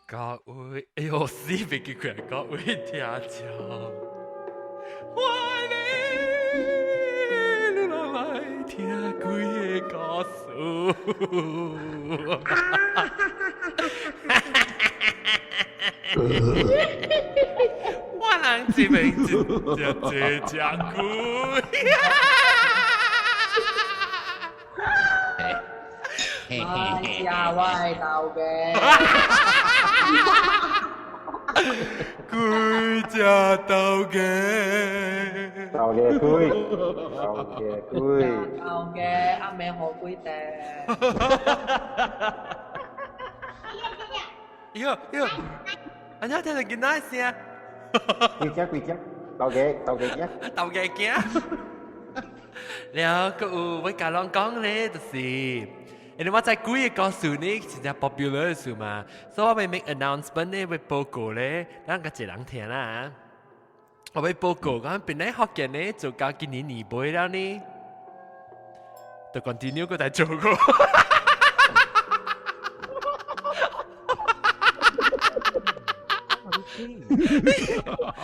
各位，哎呦，死別記佢，各位聽眾，歡迎你來聽鬼的故事。我人這邊真這真鬼。哎呀，我的頭家，鬼食頭家，頭家鬼，頭家鬼，頭家阿妹好鬼的。喲喲，阿娘聽到囡仔聲，鬼只鬼只，頭家頭家驚，頭家驚。了，閣有我共人講咧，就是。因為我知鬼的故事呢是真 popular 的事嘛，所以我欲 make announcement 呢，欲報告咧，咱較濟人聽啦。我欲報告講本來福建呢做到今年年尾了呢，就 continue 閣來做過。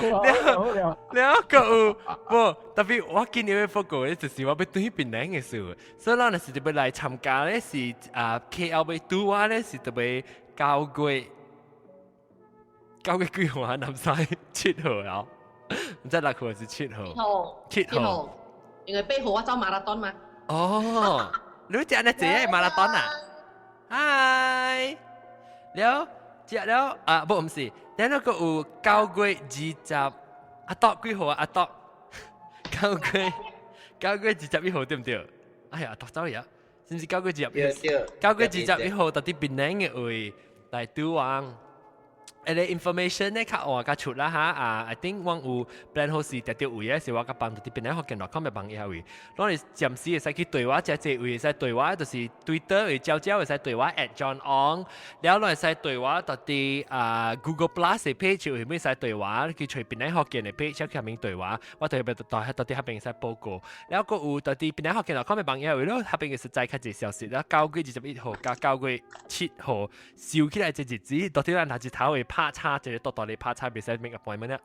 了了閣有無？特別我今年欲報告咧，就是我欲轉去檳城的事，所以咱若是欲來參加咧，是啊 KL 欲拄我咧是特別9月幾號啊？南西7號啊？毋知6號還是七號？七號，7號，因為8號我走馬拉松嘛。哦，你食那這個馬拉松啊？嗨，了，食了啊？無，毋是。咱那個有9月20，阿多幾號啊？阿多9月21號對毋對？哎呀，阿多走去啊！是毋是九月二十？9月21號，佇檳城的位來拄往。誒個 information 咧較晚較出啦哈啊！I think 我有 plan 好是特別位咧，是我較幫佇檳城福建 .com 的網頁位。攏是暫時會使去對話，這這位會使對話，就是 Twitter 會招招會使對話 @JohnOng。了攏會使對話，佇佇啊 Google Plus 的 page 會會使對話，去揣檳城福建的 page 去下面對話。我特別佇佇佇遐邊會使報告。了閣有佇佇檳城福建 .com 的網頁位，了遐邊會實在較濟消息。了9月21號佮9月7號收起來這日子，到底咱哪一頭會拍叉，一個大大的拍叉，袂使 make appointment 啊。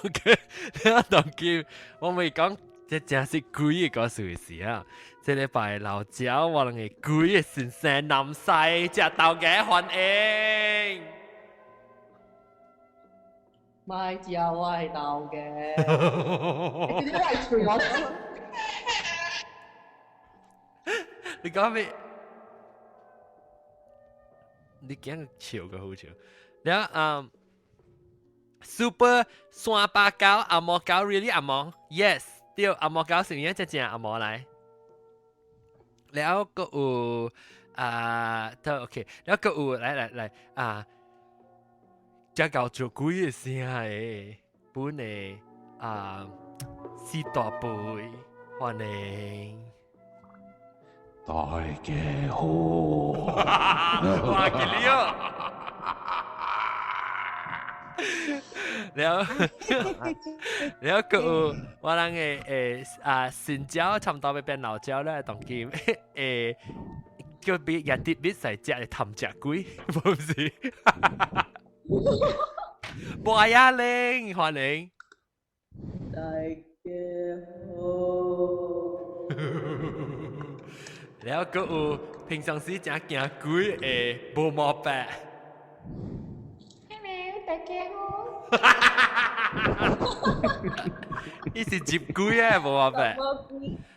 OK，你當今我咪講，這真是鬼的故事的事啊！這禮拜老鳥我兩个鬼的先生南西，食頭家歡迎。莫食我的頭家，你來喙我。你講咩？你驚笑個好笑。了嗯，Super 山巴狗紅毛狗 really 紅毛？Yes，對，紅毛狗是毋是這正紅毛來？了閣有啊，都 OK。了閣有來來來啊，這夠做鬼的聲的，本的啊，四大輩歡迎。大家好，哇，給力哦！了了，閣有我人的誒啊，新椒差不多欲變老椒咧，當今誒叫別日啲別使食的貪食鬼，無是？博雅玲，歡迎。大家好。了，閣有平常時誠驚鬼的無毛白。 Hello，大家好。伊是入鬼的無毛白。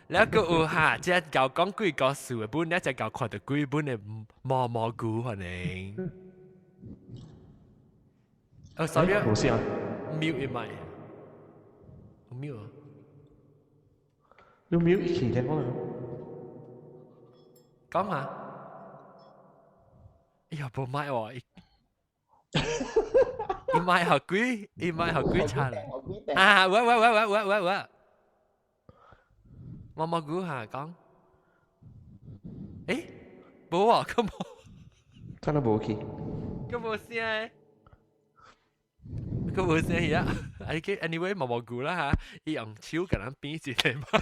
了，閣有哈，這𠢕講鬼故事的本，這𠢕看著鬼本的毛毛菇歡迎。哦，sorry 啊。無聲。 mute 伊麥。mute 啊。你 mute 起聽講。講啊！哎呀，無麥喎！伊麥予鬼，伊麥予鬼差啦！啊，喂喂喂喂喂喂喂！毛毛菇哈講，誒，無啊，閣無，看到無去，閣無聲，閣無聲呀！啊，你 anyway 毛毛菇啦哈，伊用手共人變一个麥，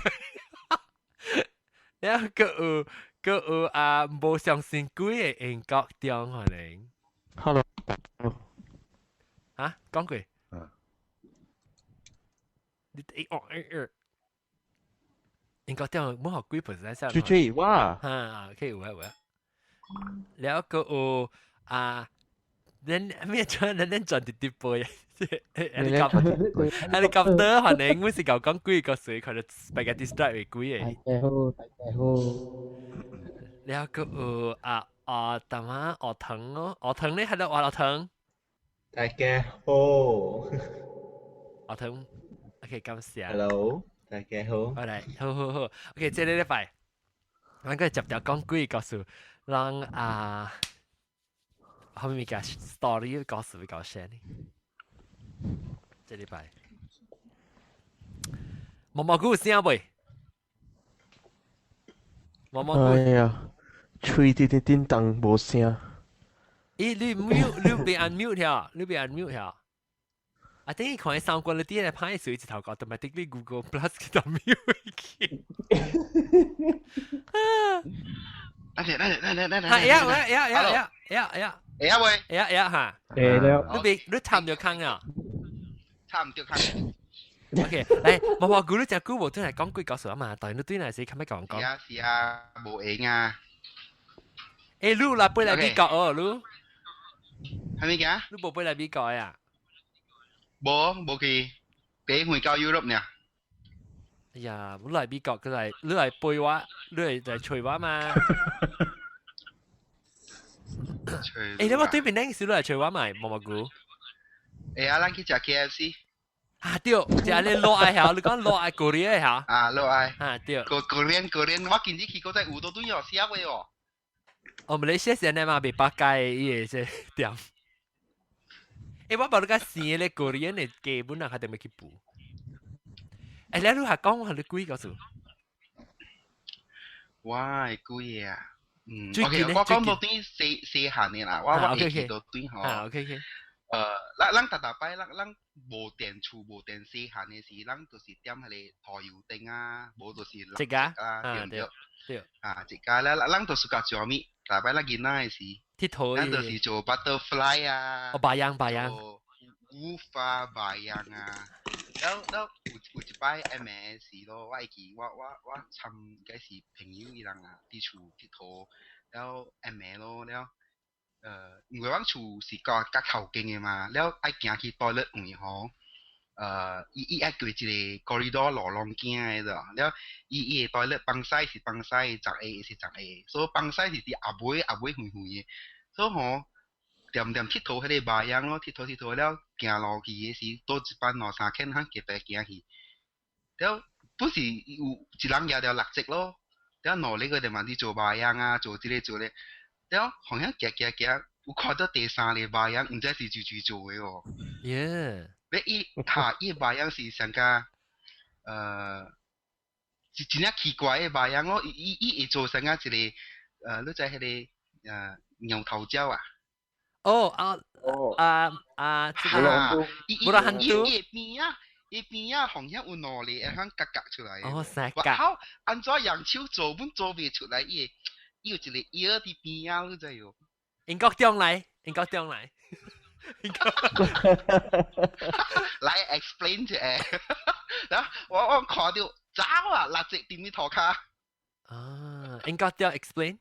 然後閣有。閣有啊，無相信鬼的英國中可能。 Hello，嚇，講句。啊。你哦哦，應該掉冇學幾 percent 先。最最哇！嚇，可以有啊有啊。了個有啊，恁咩轉恁恁轉直直播，helicopter 可能我是舊講幾個水，佢就 spaghetti strap 會幾個。大家好，大家好。了個有啊啊，淡仔學堂哦，學堂你喺度話學堂。大家好。學堂，OK，感謝。 Hello，大家好。好嚟，好好好，OK，這個禮拜，我個接條講幾個故事，讓啊，後面個 story 故事比較先。這禮拜，毛毛菇有聲未？毛毛菇。哎呀，喙啲啲叮當無聲。咦，你 mute，你被 unmute 條，你被 unmute 條。啊，等於看三關你啲人拍水一頭角，同埋啲你 Google Plus 佢就 mute 去。等陣，等陣，等陣，等陣。係呀，呀呀呀呀呀。會啊喂。呀呀嚇。會了。你別你參著坑啊？參唔著坑。 OK，嚟，毛毛菇你隻菇無對嚟講幾個數啊嘛，但係你對嚟是較咩講講？是啊是啊，無閒啊。誒，你來飛來美國哦，你。係咪嘅？你無飛來美國啊？無，無去，第一回到 Europe 呢。哎呀，你來美國佢來，你來陪我，你來來催我嘛？誒，你我對面那個是你來催我嘛？毛毛菇。會啊，咱去食 KFC。啊對，食你老愛嚇，你講老愛 Korea 嚇。啊，老愛。啊對。個 Korean Korean，我近日去過在有多對哦，寫過哦。哦，馬來西亞是嘛，袂百佳伊個這店。誒，我把你個生咧 Korean 的基本上較點去補。誒，你你下講我係你幾個數？我係幾啊？嗯，OK，我講到對細細漢的啦，我會記到對吼。啊，OK OK。咱咱逐逐擺，咱咱無電厝無電細漢的時，咱就是點彼個塗油燈啊，無就是蠟燭啊，對毋對？對。啊，一家咧，咱就是較做物，逐擺咱囡仔的時，𨑨迌。咱就是做 butterfly 啊。哦，白樣白樣。五花白樣啊！了了有一擺暗暝時咯，我會記我參該是朋友伊人啊，佇厝𨑨迌，了暗暝咯了。因為阮厝是較較頭間的嘛，了愛行去 toilet 位吼，伊伊愛過一個 corridor 路攏行的了，了伊伊的 toilet 放屎是放屎，十下是十下，所以放屎是佇後尾後尾遠遠的，所以吼，恬恬𨑨迌彼個白樣咯，𨑨迌𨑨迌了行路去的時，倒一班兩三間通隔壁行去，了本是有一人舉著蠟燭咯，了兩個就嘛佇做白樣啊，做這個做那個。了，好像行行行，有看到第三個白樣，毋知是豬豬做的哦。耶！欲伊哈，伊白樣是上加，是真正奇怪的白樣咯。伊伊伊會做成個一個，你知彼個牛頭角啊？哦啊啊啊！啊！伊伊布拉漢伊伊邊仔，伊邊仔好像有兩個會通角角出來。哦，三角。好，按怎用手做，本做袂出來伊。伊有一個葉佇邊仔，你知無？英國中來，英國中來，來 explain 一下。然後我看到走啊，蠟燭佇你塗跤。啊，英國中 explain。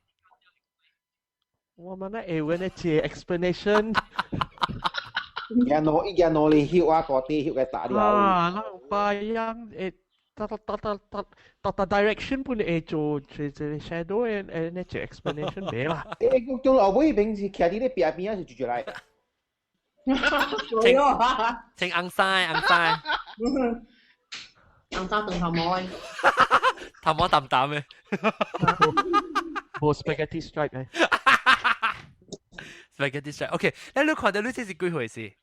我問咧會揾一隻 explanation。一攞一攞你翕啊，個啲翕嘅打了。啊，那白樣誒。噠噠噠噠噠噠噠 direction 本會做這這 shadow 誒誒那隻 explanation 沒啦。誒，中後尾平時徛佇咧邊邊仔是住住來。請請紅衫紅衫。紅衫長頭毛的。頭毛淡淡的。無 spaghetti stripe 誒。 spaghetti stripe。OK，那你看到你這是幾歲時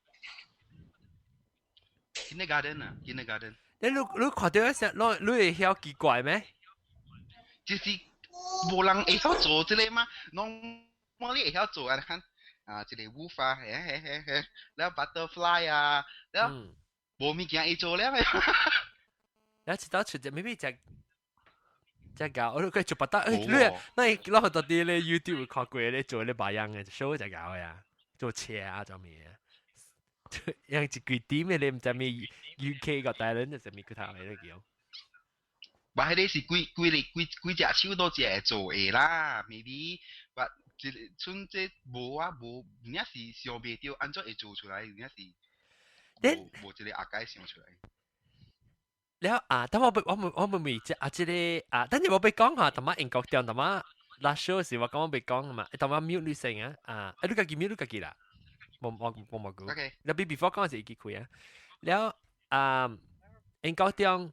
？Kindergarten 啊，kindergarten。你你你看到一時，你你會曉奇怪咩？就是無人會曉做這個嗎？攏我你會曉做啊？看啊，一個舞花，嘿嘿嘿嘿，了 butterfly 啊，了無物件會做了。了一道出只，maybe 只只狗，我都佢做不得。你你攞到啲咧 YouTube 看過咧做咧白樣嘅 show 只狗呀。做車啊，做咩啊？樣一幾點嘅你毋知咩 UK 個大人就啥物骨頭嚟叫。但係你是幾幾個幾幾隻手都只會做的啦，maybe，但這個像這無啊無，有影是想袂著按怎會做出來，有影是無無這個阿解想出來。了啊，但我未這啊這個啊，等陣我欲講下，淡仔英國中淡仔 last show 時我講我欲講嘛，淡仔 mute 你先啊，啊，你家己 mute 你家己啦，無我我無講。 OK。你比 before 講是會記開啊，了啊，英國中，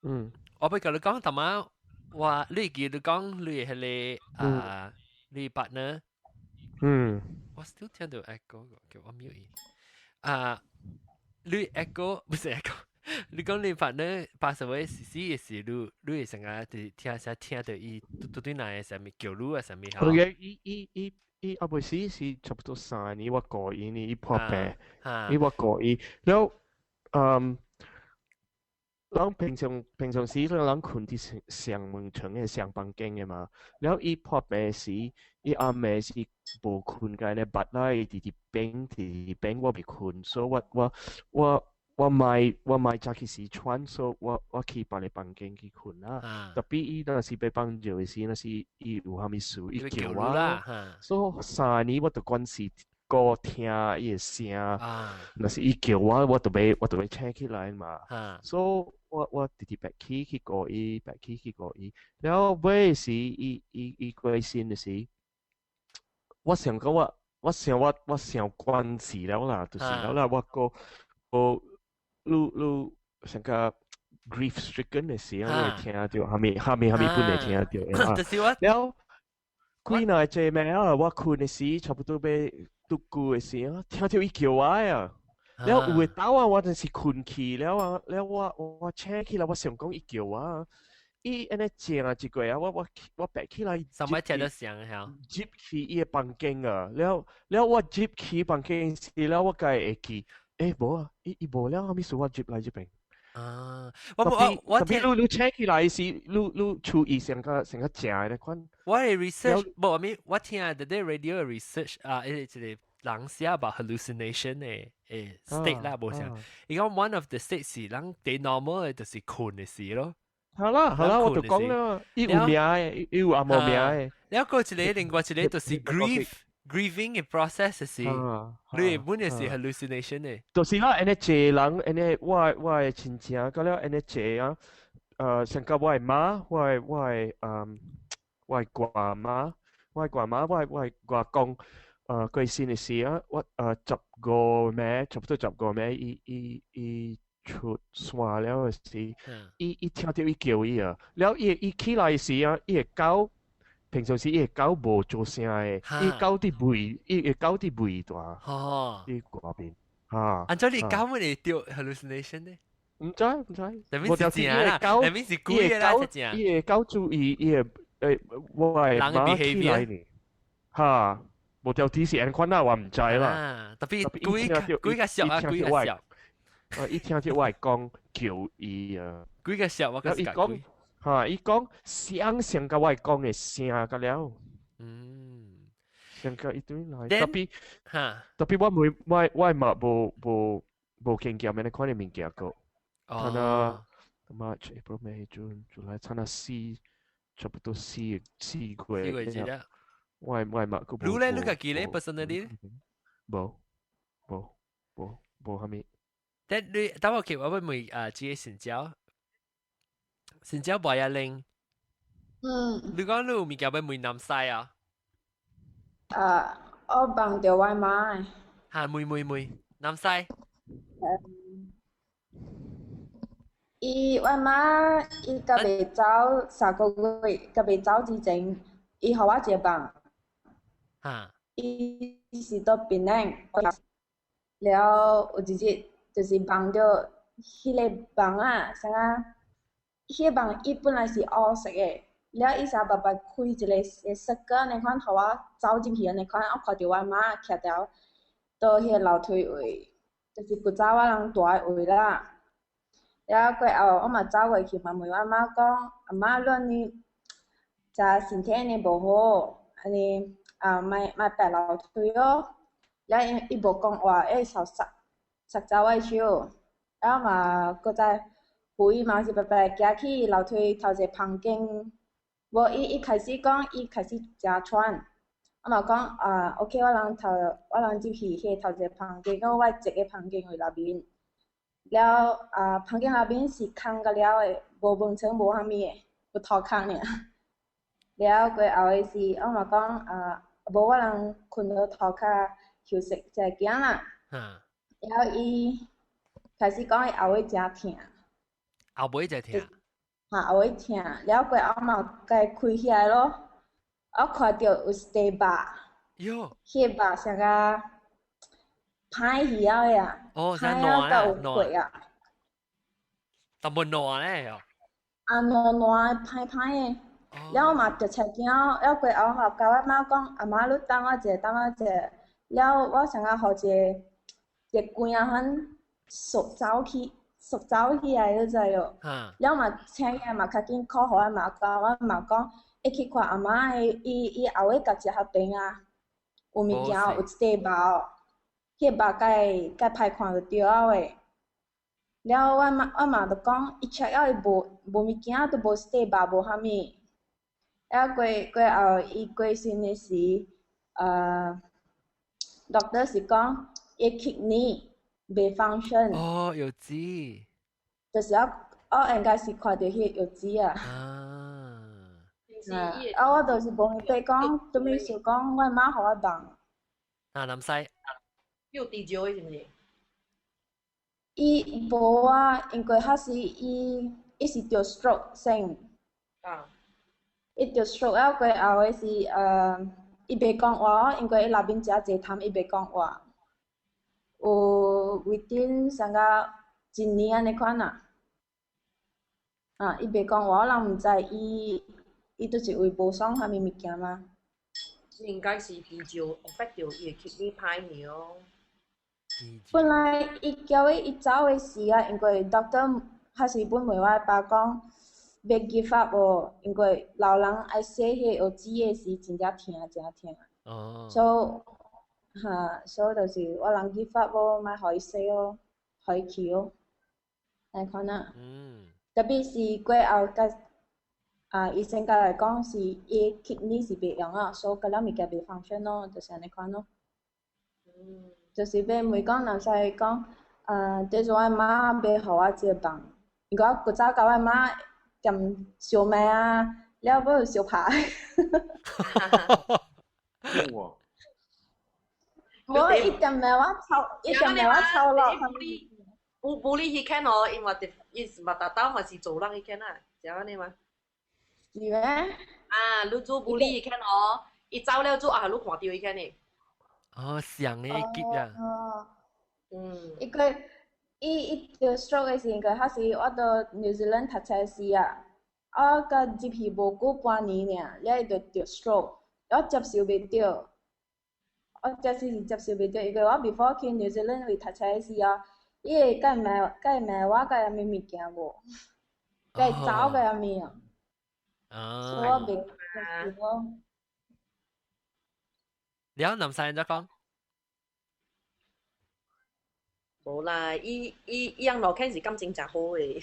我欲共你講淡仔，我你會記你講你彼個啊，你 partner，我 still 聽到 echo 叫我 mute 伊，啊，你 echo 不是 echo。你講你 partner pass away 時時嘅時，你你會成日就是聽聲聽到伊拄對來嘅啥物叫你啊啥物吼。佢伊伊伊伊後尾時是差不多3年，我過伊呢，伊破病，伊我過伊，了人平常平常時人睏佇上上門床嘅上房間嘅嘛，了伊破病時，伊暗暝是無睏個呢，捌啦，伊佇佇邊佇佇邊，我未睏，所以我我我。我買我買早起時穿，所以我我去別个房間去睏啦。特別伊若是欲放尿的時，若是伊有啥物事，伊叫我，所以3年我就慣勢閣聽伊的聲。若是伊叫我，我就欲醒起來嘛。所以我我直直白起去顧伊，白起去顧伊。了尾時，伊伊伊過身的時，我想講我我想我我想慣勢了啦，就是了啦，我閣閣。你你成個 grief stricken 的時候，你會聽著，啥物啥物啥物本會聽著啊。就是我了，幾若這暝啊，我睏的時差不多欲拄久的時啊，聽著伊叫我啊。了有的當啊，我就是睏去了啊，了我我醒起來，我想講伊叫我，伊按呢靜啊一過啊，我我我爬起來，上擺聽著聲嚇。入去伊的房間啊，了了我入去房間時，了我才會記。欸，無啊，伊伊無了，啥物事我入來這邊。啊，我我我特別你你請起來時，你你厝伊成個成個正的款。我的 research，無我咪我聽的啲 radio research 啊，一個一個人寫 about hallucination 的誒 state 啦，無啥。伊講 one of the state 是人最 normal 的就是睏的時咯。好啦好啦，我就講啦，伊有名的，伊有阿無名的。了閣一個另外一個就是 grief。grieving 嘅 process 是，你本來是 hallucination 嘅。就是啦，按呢濟人，按呢我我的親情，到了按呢濟啊，像甲我的媽，我的我的我的外媽，我的外媽，我的我的外公，過身的時啊，我15暝，差不多15暝，伊伊伊出山了的時，伊伊聽著伊叫伊啊，了伊伊起來時啊，伊的狗。平常時伊的狗無做聲的，伊狗佇吠，伊的狗佇吠大，佇外面，嚇。按怎你狗會著 hallucination 呢？毋知毋知，無是正啦，那邊是鬼的啦，伊的狗注意伊的我的媽起來呢，嚇，無條天是按款啦，我毋知啦。特別鬼鬼較熟啊，鬼較熟。伊聽著我講叫伊啊，鬼較熟我較是講。嚇！伊講聲像佮我講的聲佮了，像佮伊對來，特別特別我每我我嘛無無無經驗按呢款的物件閣，差那 March、April、May、June、July，差那四差不多四四個月。四個月啦。我我嘛閣無。你咧？你家己咧？personally？無無無無啥物。但你等我去，我欲問啊，這個成交。成交無啊玲。你講你有物件欲問南西啊？啊，我夢著我媽。嚇，問問問，南西。伊我媽伊閣未走3個月，閣未走之前，伊予我一個夢。伊是佇檳城，了有一日就是夢著彼個夢啊，啥啊？彼個夢伊本來是烏色的，了伊啥白白開一個circle 按呢款，予我走入去按呢款，我看著我媽徛佇佇彼個樓梯位，就是古早我人住的位啦。了過後，我嘛走過去嘛問我媽講：阿媽，你按呢食身體按呢無好，按呢啊莫莫爬樓梯哦。了伊伊無講話，伊手捒捒走我手，了嘛閣再扶伊嘛是白白行去樓梯頭一个房間，無伊伊開始講，伊開始誠喘，我嘛講啊，OK，我人頭我人入去彼個頭一個房間，佮我一個房間位內面，了啊房間內面是空甲了的，無門窗無啥物的，有塗空爾。了過後的是，我嘛講啊，無我人睏佇塗跤休息一下囝啦。了伊開始講伊後尾誠疼。後尾才疼。哈，後尾疼，了過後嘛共伊開起來咯，我看著有一塊肉。喲。彼個肉像個歹去了的啊。哦，歹了到有血啊。淡薄爛咧哦。啊，爛爛歹歹的。了我嘛就切驚，了過後吼，共我媽講，阿媽你等我一下，等我一下。了我想欲予一个一個罐仔款縮走去，縮走起來，你知無？了嘛請起來嘛較緊 call 予我媽講，我媽講，會去看阿媽的，伊伊後尾共食較病啊，有物件有一塊肉，彼個肉共共歹看就對了的。了我媽我媽就講，伊 check 了伊無無物件，都無一塊肉，無啥物。了過過後，伊過身的時，doctor 是講伊 kidney 袂 function。哦，藥子。就是我我應該是看著彼個藥子啊。啊。啊，我就是無明白講，做物事講我媽予我放。啊，南西。有地招的是毋是？伊無啊，因為彼時伊伊是著 stroke 先。伊著 stroke 了過後的是伊袂講話，因為伊內面誠濟痰，伊袂講話。有 within 啥個一年按呢款啊。啊，伊袂講話，我人毋知伊伊佗一位無爽啥物物件嗎？應該是地招 affect 著伊的 kidney 歹去哦。本來伊叫伊伊走的時啊，因為 doctor 還是本問我爸講，欲 give up 無，因為老人愛洗彼個藥子的時，真正疼，真疼。所以哈，所以就是我人 give up 無，莫予伊洗哦，予伊去哦，按呢款啊。特別是過後，佮啊醫生共來講是伊 kidney 是袂用啊，所以佮了物件袂 function 咯，就是按呢款咯。就是欲問講，人使講，啊，這陣我媽欲予我這個夢，因為我古早共我媽踮相罵啊，了尾相拍。哇！無伊踮罵我吵，伊踮罵我吵咯。無無你彼間哦，因為佇伊是嘛達到嘛是做人彼間啊，是按呢嗎？是咩？啊，你做無理彼間哦，伊走了做啊，你看著彼間呢？哦，上的結啊。哦。嗯。伊個伊伊著 stroke 的時陣，彼時我佇 New Zealand 讀冊時啊，我佮入去無久半年爾，了伊就著 stroke，我接受袂著。我這次是接受袂著，因為我 before 去 New Zealand 位讀冊時哦，伊會共罵，共罵我共啥物物件無，共走共啥物啊。所以我袂接受咯。了南西人怎講？無啦，伊伊伊樣路肯是感情誠好的，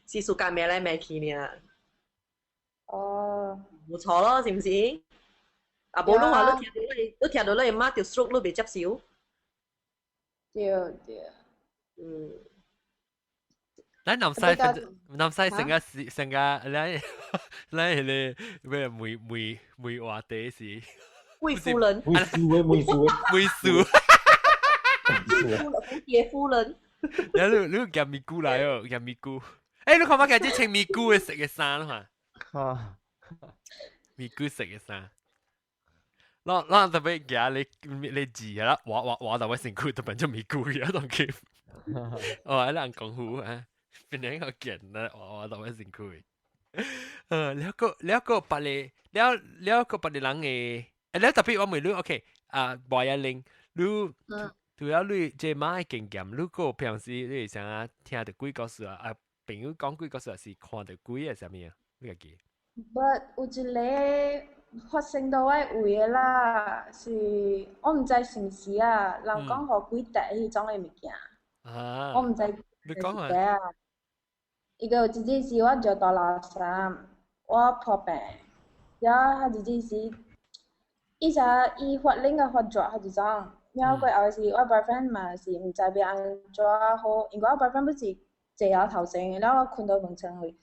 是暑假罵來罵去爾。哦。無錯咯，是毋是？啊，無你話你聽著你，你聽著你媽著 stroke，你袂接受？對對。咱南西南西成個是成個，咱咱彼個咩梅梅梅話題是？貴夫人。梅樹的梅樹的。梅樹。蝴蝶夫人。你你夾咪菇來哦，夾咪菇。欸，你看捌見這穿咪菇的色的衫嘛？啊。咪菇色的衫。咱咱特別夾你你字啦，畫畫畫到我身軀特別做咪菇嘅，當佢。哦，咱功夫啊，變兩個見啦，畫畫到我身軀。了個了個別個了了個別個人的，了特別我問你，OK，啊，無一玲，你。除了你這媽的經驗，你閣平時你會啥啊聽著鬼故事啊？啊，朋友講鬼故事，是看著鬼的啥物啊？你會記？ But 有一個發生到我位的啦，是我毋知是毋是啊，人講予鬼帶彼種的物件，我毋知你講啊。啊。伊個有一日是我著倒垃圾，我破病，了彼一日是，伊啥伊發冷甲發熱彼一種，了過後是我 boyfriend 嘛是毋知欲按怎好，因為我 boyfriend 不是坐佇頭前，了我睏佇門床位，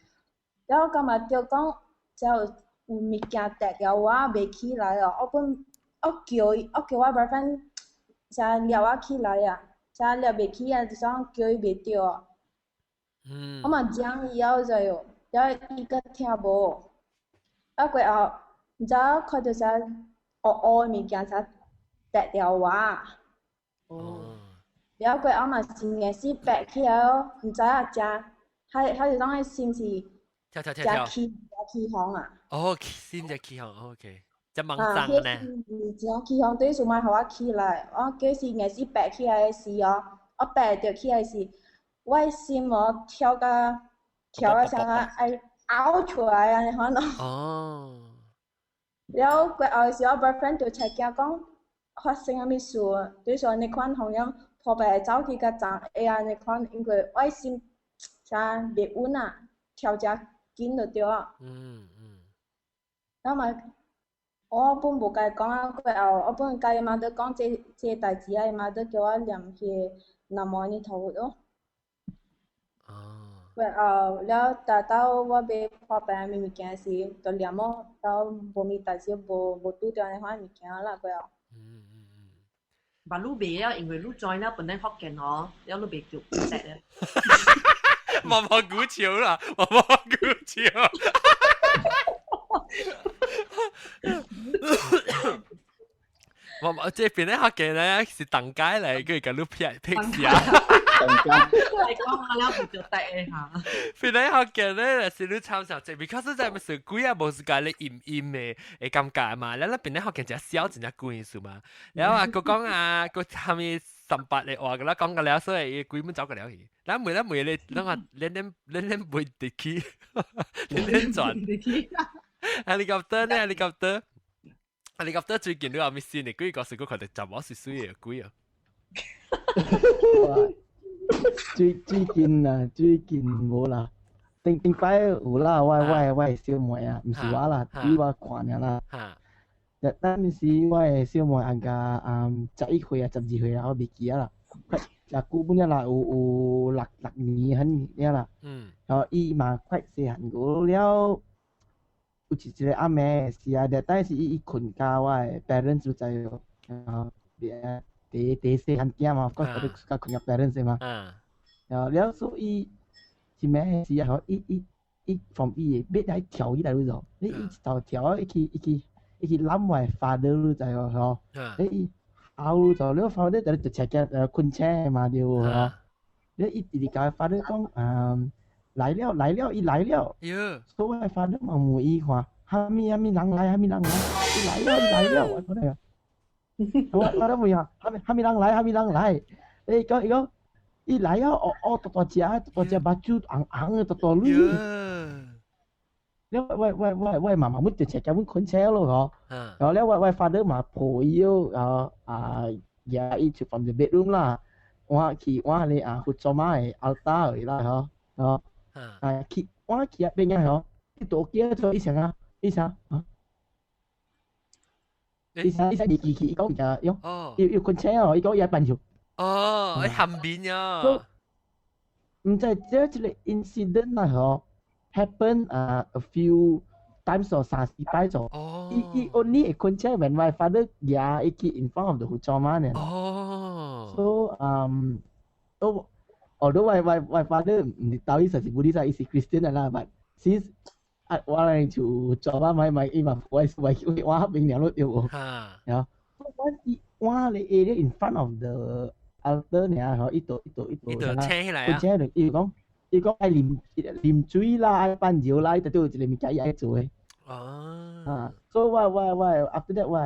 了我感覺著講只有有物件趯牢我袂起來哦，我本我叫伊，我叫我 boyfriend 啥掠我起來啊，啥掠袂起啊，就講叫伊袂著哦。我嘛講伊了知無，了伊閣聽無。啊過後，毋知影看著啥烏烏的物件啥趯牢我。哦。了過後嘛是硬死白起來哦，毋知影食，彼彼是講彼心是跳跳跳跳。誠起誠起風啊。哦，心就起風，OK，只猛啊，漲呢。彼是誠起風，對數莫予我起來，我計是硬死白起來的時哦，我白著起來時，我的心哦跳甲跳甲啥啊愛嘔出來按呢款咯。了過後時，我 boyfriend 就才驚講發生啥物事，就是按呢款予人破病走去共撞會按呢款，因為我的心啥袂穩啊，跳誠緊就對啊。了嘛，我本無共伊講啊，過後我本共伊媽都講這這個代誌啊，伊媽都叫我念彼個南無阿彌陀佛咯。過後了，達到我欲破病的物件時，就念咯，了無物代誌，無無拄著按呢款物件啦，過後。但你袂啊，因為你 join 了本來福建吼，了你袂著鬼咧。慢慢鼓潮啦，慢慢鼓潮。我我這邊咧學嘅咧是當街嚟，佢共你撇撇下。當街。你講下了袂著帶的哈。邊咧學嘅咧是你參詳這，because 在咪是鬼啊，無是共你陰陰的會感覺嘛。咱咱邊咧學嘅真小，真正鬼數嘛。然後啊，佢講啊，佢蝦米三八的話，佮咱講個了，所以鬼門走個了去。咱每咱每咧，咱話連連連連袂得去，連連轉。helicopter 呢？helicopter。helicopter 最近你有咩新的鬼故事？我看著十無水水的鬼啊！最最近啊，最近無啦。頂頂擺有啦，我我我的小妹啊，毋是我啦，比我看爾啦。當時我的小妹按甲11歲啊，12歲啊，我袂記啊啦。誠久本了啦，有有六六年很爾啦。然後伊嘛快細漢過了，有一一個暗暝是啊，但是伊伊睏佮我的 parents 就知哦，啊，第第細漢囝嘛，of course 佢佮睏佮 parents 嘛。然後了所以是咩事啊？伊伊伊從伊的 bed 來跳起來你知無？你伊一頭跳，伊去伊去伊去攬我的 father 你知無？吼，你伊後就了 father 就就赤腳睏醒嘛對無？吼，你伊直直共 father 講啊，來了來了，伊來了。所以我的 father 嘛問伊看，蝦米蝦米人來，蝦米人來，伊來了伊來了，我講啊，我我都問啊，蝦米蝦米人來，蝦米人來，伊講伊講。伊來啊，哦哦，大大隻，大大隻目睭紅紅的，大大蕊。了，我我我我媽媽阮就赤腳阮睏醒咯吼。然後了，我我 father 嘛抱伊哦，啊啊，舉伊出 from the bedroom 啦，我去我咧啊佛祖媽的 altar 去啦吼，吼。啊去我去遐邊啊吼，伊倒記做伊啥啊？伊啥啊？伊啥伊啥入去去，伊講物件，伊伊睏醒哦，伊講伊愛辦球。哦，喺下邊啊。毋知這這個 incident 啊吼，happen 啊 a few times 哦，三四擺咗。伊伊 only 會睏醒 when my father 舉伊去 in front of the 佛祖媽呢。So so although my my my father 毋是到伊實是 Buddhist 伊是 Christian 啦，but since 啊我來厝祖媽買買伊嘛我我我合邊了咯對無？然後我伊我咧 area in front of the altar 爾吼，伊就伊就伊就伊就請起來啊！睏醒就伊講伊講愛啉啉水啦，愛放尿啦，伊就有一個物件伊愛做的。啊，所以我我我 after that 我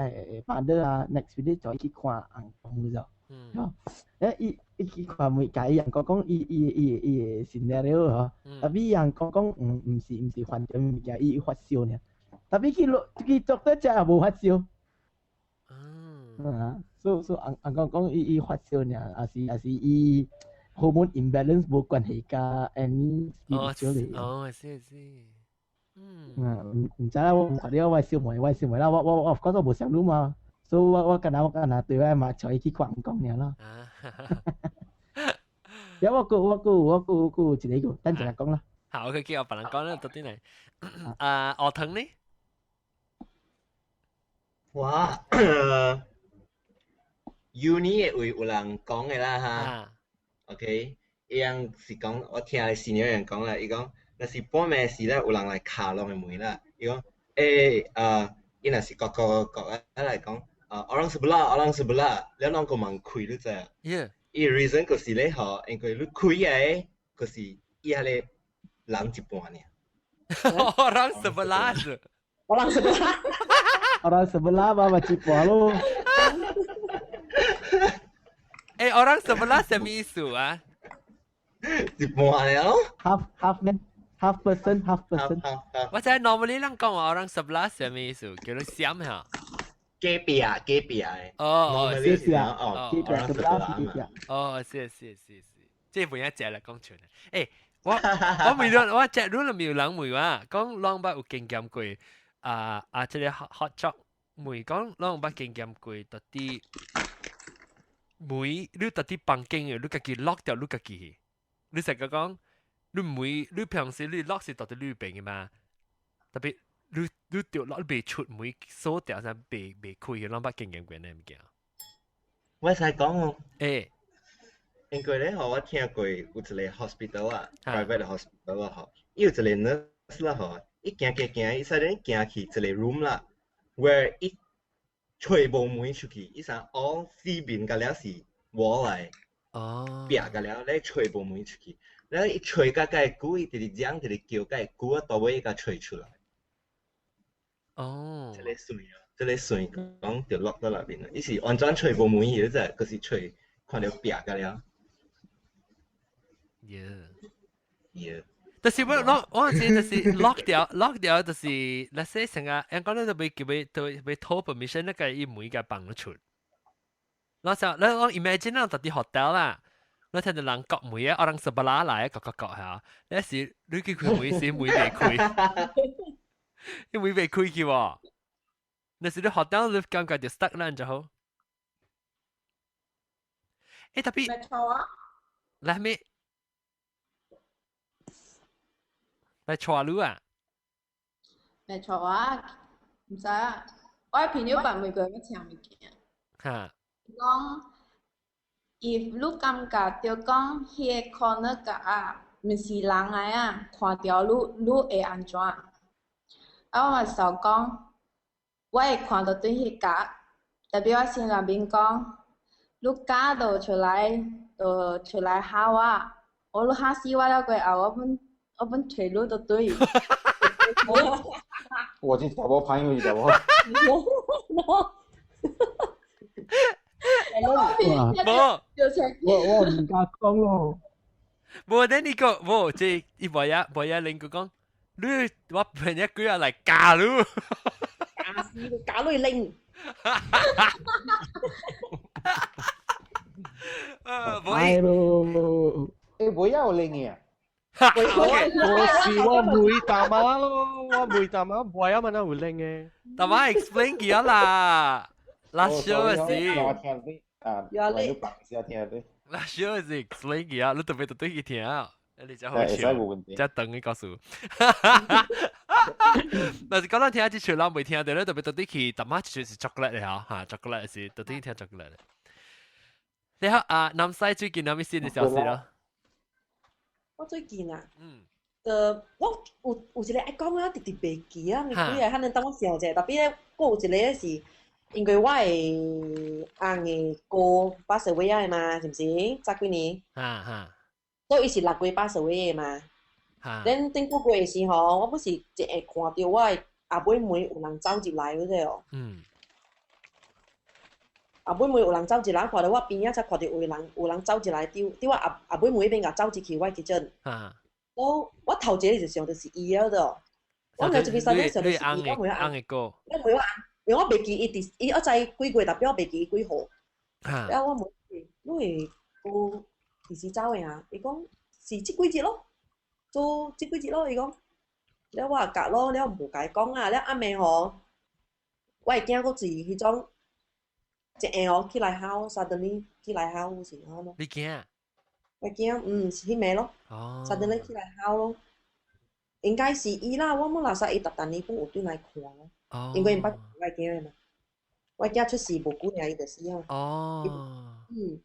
father 啊，next week 就去看翁公咗。嗯。誒，伊伊去看每共伊翁公講伊伊伊伊的 scenario 吼，啊，比翁公講毋毋是毋是犯著物件，伊發燒爾。特別去做得只也無發燒。啊，所以翁翁講講伊伊發燒爾，抑是伊 hormone imbalance 無關係佮 any spiritual 的。哦，是是。嗯，毋知啦，我看了我小妹，我小妹啦，我講我無想你嘛，所以我敢若對我媽帶伊去看翁講爾咯。有我閣有一個，等陣來講啦。好，佢叫我別人講啦，到底嚟。啊，學騰呢？哇，uni 的位有人講的啦哈，OK，伊人是講，我聽 senior 人講啦，伊講，若是半暝時咧，有人來敲攏的門啦，伊講，伊若是國國國啊來講，啊，orang sebelah，orang sebelah，了攏閣門開，你知啊？伊 reason 就是咧吼，因為你開的，就是伊遐咧人一半爾。 Orang sebelah. Orang sebelah. Orang sebelah 嘛一半咯。 Orang sebelah 什麼意思啊？一半了。 Half half man, half person, half person。我知 normally 人講話 orang sebelah 什麼意思？叫你閃下。隔壁啊，隔壁啊。哦，隔壁哦，隔壁 sebelah 是隔壁。哦，是是是是，這本一隻嚟講出嚟。我問咗，我隻你咪有人問我，講攏捌有經驗過啊啊！這個 hot choc 問講攏捌經驗過，到底門你到底房間嘅，你家己 lock 掉你家己。你成日講你門，你平時你 lock 是到底裏邊嘅嘛？特別你掉 lock 未出門鎖掉，才未開，攏捌經驗過呢物件。我使講哦。因為咧，吼，我聽過有一個 hospital 啊，private hospital 啊，吼，伊有一個 nurse 啦，吼，伊行行行，伊使陣行去一個 room 啦，where 伊揣無門出去，伊啥 all 四面甲了是 wall 來，壁甲了咧揣無門出去，了伊揣甲蓋久，伊直直講，直直叫蓋久啊，到尾伊共揣出來。這個算啊，這個算講就落到內面啦，伊是完全揣無門去，你知，就是揣看著壁甲了。 Yeah. 但是我知就是 lock 掉 lock 掉，就是那些成個，人講你都未叫佢都未討 permission，那個伊每個放得出。我就你我 imagine 咱到佇 hotel 啦，我聽到人割門啊，orang sebelah 來割割割嚇，你是你叫佢門時門未開，伊門未開去喎。那是你 hotel 你感覺就 stuck 啦就好。特別，來咩？來帶你啊？來帶我，毋知啊。我朋友辦問過欲請物件。講，if 你感覺著講彼個 corner 角啊，毋是人來啊，看著你，你會按怎？啊，我嘛想講，我會看著對彼角，特別我心內面講，你敢就出來，就出來嚇我，我你嚇死我了過後，我本揣你就對。我這查某朋友是查某。無，我毋敢講咯。無，等你講，無，這伊無也無也另個講，你我朋友幾日來教你，教死你，教你拎。哎咯，無要拎嘅。我是我妹大媽咯，我妹大媽唔係啊嘛，會拎嘅。大媽 explain 佢啦，拉小是。啊，你白先聽對。拉小是 explain 佢啊，你特別特對佢聽啊，你真好笑，真等你告訴。但是講到聽這首人未聽到，你特別特對去大媽就是 chocolate 嘅嚇，嚇 chocolate 是特對聽 chocolate。你好啊，南西最近有咩新嘅消息咯？我最近啊，我有一個愛講啊，直直袂記啊，咪幾個可能等我想者，特別咧，閣有一個咧是，因為我的翁的哥 pass away 啊嘛，是毋是？早幾年。哈哈。所以伊是6月 pass away 的嘛。哈。恁頂個月的時候，我不是一會看著我的後尾門有人走入來，嗰個哦。後尾門有人走入來，看著我邊仔才看著有人走入來，佇我後尾門彼邊共走入去我 kitchen。我頭一個就想著是伊了的。我有一個三年想你翁嘅翁嘅歌，我袂翁，因為我袂記伊佇伊我知幾月，特別我袂記伊幾號。了我問伊，你會有幾時走的啊？伊講是這幾日咯，做這幾日咯。伊講，了我也夾咯，了無共伊講啊。了暗暝吼，我的囝閣是彼種一下吼起來哭，suddenly 起來哭是安怎？你囝？我囝，嗯，是彼暝咯。哦。 suddenly 起來哭咯。應該是伊啦，我無垃圾伊逐逐年攏有轉來看咯。哦。因為𪜶捌我囝的嘛，我囝出世無久爾，伊就死啊。哦。嗯。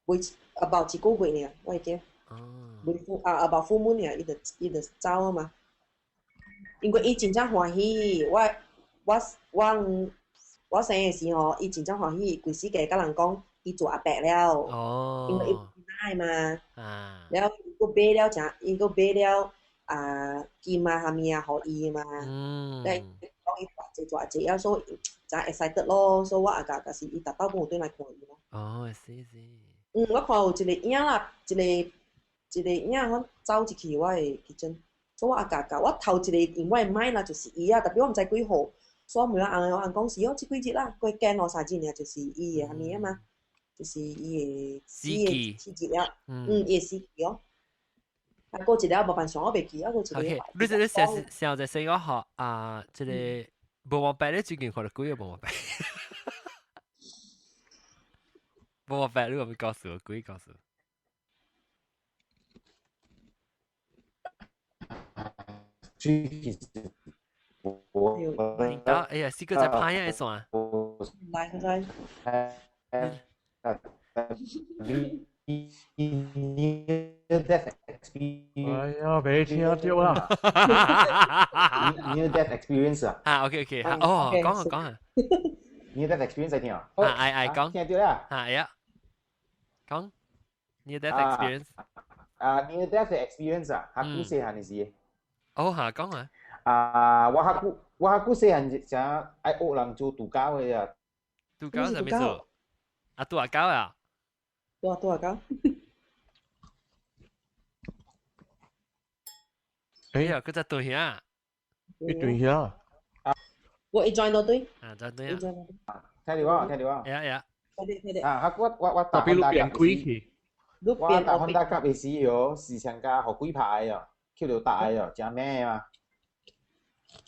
未 about 一個月爾，我囝。哦。未父啊，about 父母爾，伊就走啊嘛。因為伊真正歡喜，我我我我生的時候，伊真正歡喜，規世界佮人講，伊做阿伯了。哦。因為伊奶嘛。啊。了，伊閣買了誠，伊閣買了啊金啊，啥物啊，予伊嘛。嗯。了，講伊大濟大濟，啊，所以誠 excited 咯，所以我也甲，就是伊逐擺攏有轉來看伊咯。哦，是是。嗯，我看有一個影啦，一個一個影，阮走入去我的 kitchen，所以我也甲甲我頭一個用我的mind 啦，就是伊啊，特別我毋知幾號，所以我問我翁，我翁講是哦，這幾日啦，過見兩三日爾，就是伊的啥物啊嘛，就是伊的死的時節了，嗯，伊的死期哦。啊，過一個無辦想，我袂記，啊，過一個。 OK，你這個上上就說我學啊，這個無王白，你最近看了幾個無王白？無王白，你有冇告訴我？幾告訴？最近我聽到，哎呀，四個在拍嘢算。來，來。 Near death experience。哎呀，袂聽著啦。 Near death experience 啊。啊，OK OK，哦，講啊講啊。 Near death experience 在聽啊。啊，愛愛講。聽著啦。啊，呀。講。Near death experience。啊，near death experience 啊，較久細漢的時。哦，嚇，講啊。啊，我較久，我較久細漢時愛學人做度假的啊。度假啥物事？啊，拄仔狗啊。拄拄仔狗。哎呀，佢在對兄。一對兄。我一轉到對。啊，轉對啊。聽到我，聽到我。呀呀。聽到。啊，我我我特別你變鬼去。我搭 Honda 甲的時哦，時常甲予幾排哦，吸著大哦，誠猛啊！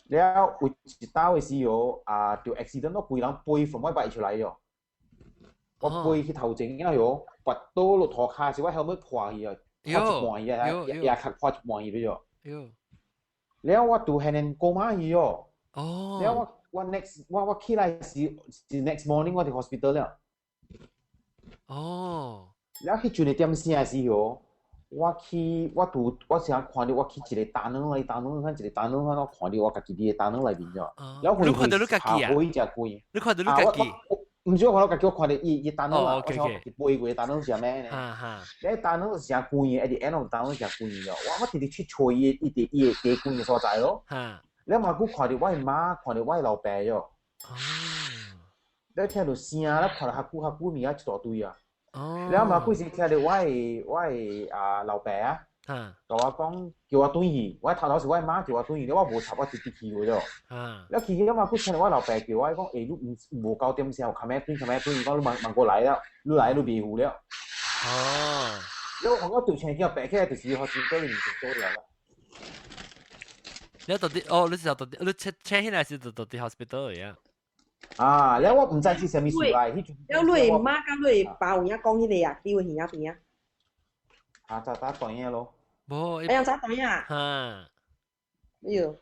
了有一道的時哦，啊，著 accident 咯，規人飛從我擺出來哦。我飛去頭前了喲，跋倒落塗跤時，我後尾破去哦，破一半去啊，也也較破一半去了喲。了我拄現現過馬去哦。哦。了我我 next 我我起來時是 next morning 我佇 hospital 了。哦。了彼陣的點聲時哦，我去我拄我先看著我去一個 tunnel 內 tunnel 看一個 tunnel 看我看著我家己佇個 tunnel 內面咗。了你看著你家己啊？你你看著你家己？毋是我看著家己，我看著伊伊 tunnel 啦，我想我家己飛過 tunnel 是啥物呢？咧 tunnel 是誠關的，at the end of tunnel 誠關的，我我直直去揣伊伊佇伊的低關的所在咯。了嘛閣看著我的媽，看著我的老爸喲。了聽著聲，了看著較久較久物仔一大堆啊。了嘛，幾時聽著我的我的啊老爸啊，共我講叫我轉去，我頭頭是我的媽叫我轉去，了我無插，我直直去了。了去了嘛，閣聽著我老爸叫我，伊講欸你毋無九點聲，有較咩轉較咩轉，伊講你慢慢過來了，你來你袂赴了。哦。了我對前叫白起來，就是學生做你唔做了啦。你到底哦，你是到底你 check check 起來是到底 hospital 呀？啊！了我毋知是啥物事來，彼陣。了你媽佮你爸有影講彼個啊？你有耳仔邊啊？啊，早早斷影咯。無。哎呀，早斷影。哈。哎喲。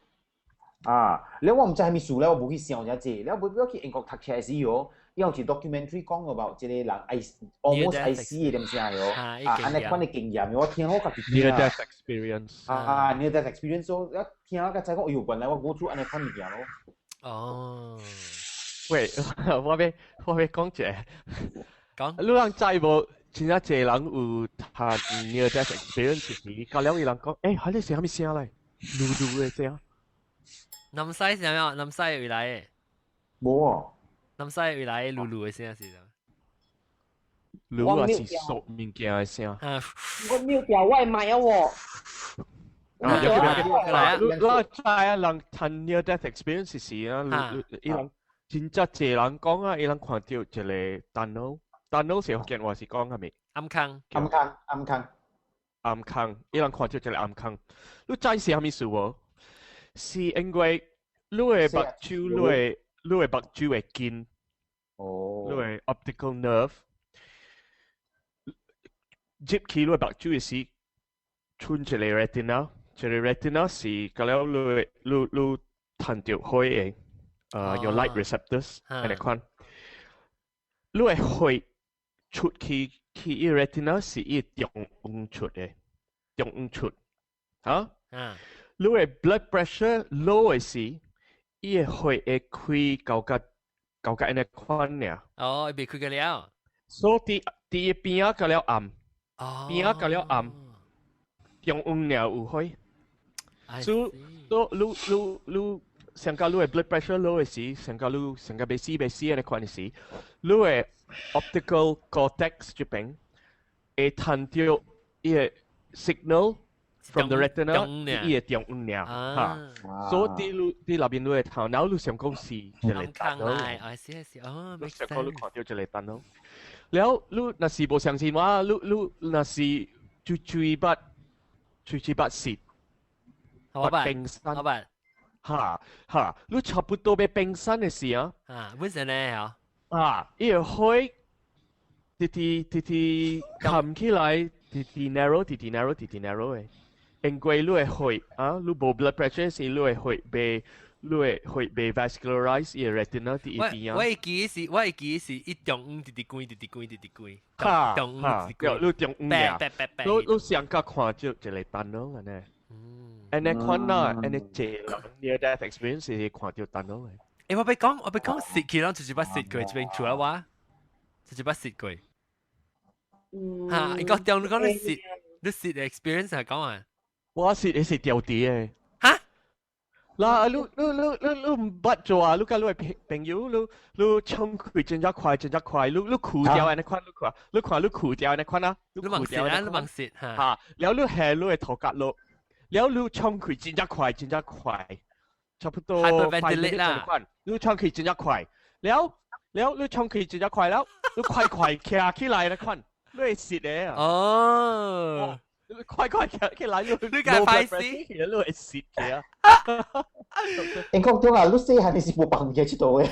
啊！了我毋知啥物事了，我無去想遮濟。了尾尾去英國讀冊時哦，伊有一 documentary 講 about 這個人愛 almost 愛死的點聲喲。啊，按呢款的經驗，我聽我家己聽 Near death experience。啊，near death experience，我聽我才知講，哎喲，原來我 go through 按呢款物件咯。哦。喂，我欲我欲講者，講，你人知無？真正濟人有讀 near death experience 時，到了伊人講，欸，彼個是啥物聲來？嚕嚕的聲。南西是啥物？南西未來的。無啊。南西未來嚕嚕的聲是啥？嚕啊是熟物件的聲。我秒掉我的麥啊喎。啊，你知啊，人談 near death experience 時啊，伊人真正濟人講啊，伊人看到一個 tunnel，tunnel 是福建話是講啥物？暗坑。暗坑，暗坑。暗坑，伊人看到一個暗坑。你知是啥物事無？是因為你的目睭，你的目睭會筋，你的 optical nerve 入去你的目睭的時，穿一個 retina，一個 retina 是個了你趁著火的，your light receptors 按呢款。你的血出去去伊 retina 是伊中央出的，中央出，嚇？你的 blood pressure low 的時，伊的血會開到甲到甲按呢款爾。哦，伊袂開個了。所以佇佇伊邊仔較了暗，邊仔較了暗，中央爾有血。所以，所以你你你上較你的 blood pressure low 的時，上較你上較欲死欲死按呢款的時，你的 optical cortex 這邊會趁著伊的 signal from the retina 伊會中央爾，嚇。所以佇你佇內面你的頭腦，你想講是一個 tunnel。啊，是是，哦，你想講你看著一個 tunnel。了，你若是無相信我，你你若是喙喙捌喙喙捌蝕，捌冰山，好吧？嚇嚇，你差不多欲冰山的時啊，啊，本身呢嗬，啊，伊個血直直直直冚起來，直直 narrow，直直 narrow，直直 narrow 的。因為你的血啊，你無 blood pressure 時，你的血袂，你的血袂 vascularize 伊個 retina 佇伊邊啊。我會記是，我會記是伊中央直直關，直直關，直直關。哈中哈，對，你中央爾，你你上較看著一個 tunnel 按呢。按呢款啦，按呢濟人 near death experience 是看著 tunnel 的。欸，我欲講，我欲講蝕去，攏就是捌蝕過，這邊除了我，就是捌蝕過。嚇！伊講中，你講你蝕，你蝕的 experience 係講啊？我蝕的是掉佇的。嚇？嗱，你你你你你毋捌做啊？你佮你的朋友，你你衝開真正快，真正快，你你褲掉按呢款，你看，你看你褲掉按呢款啊？你望蝕啊？你望蝕嚇？嚇！了你下你的頭殼落，了你衝開真正快，真正快，差不多 hyperventilate 啦。你衝開真正快，了了你衝開真正快了，你快快徛起來按呢款，你會蝕的啊！哦。快快徛起來，你你敢歹死？你會蝕嘅啊！因講對啊，你細漢你是無放嘅這度的。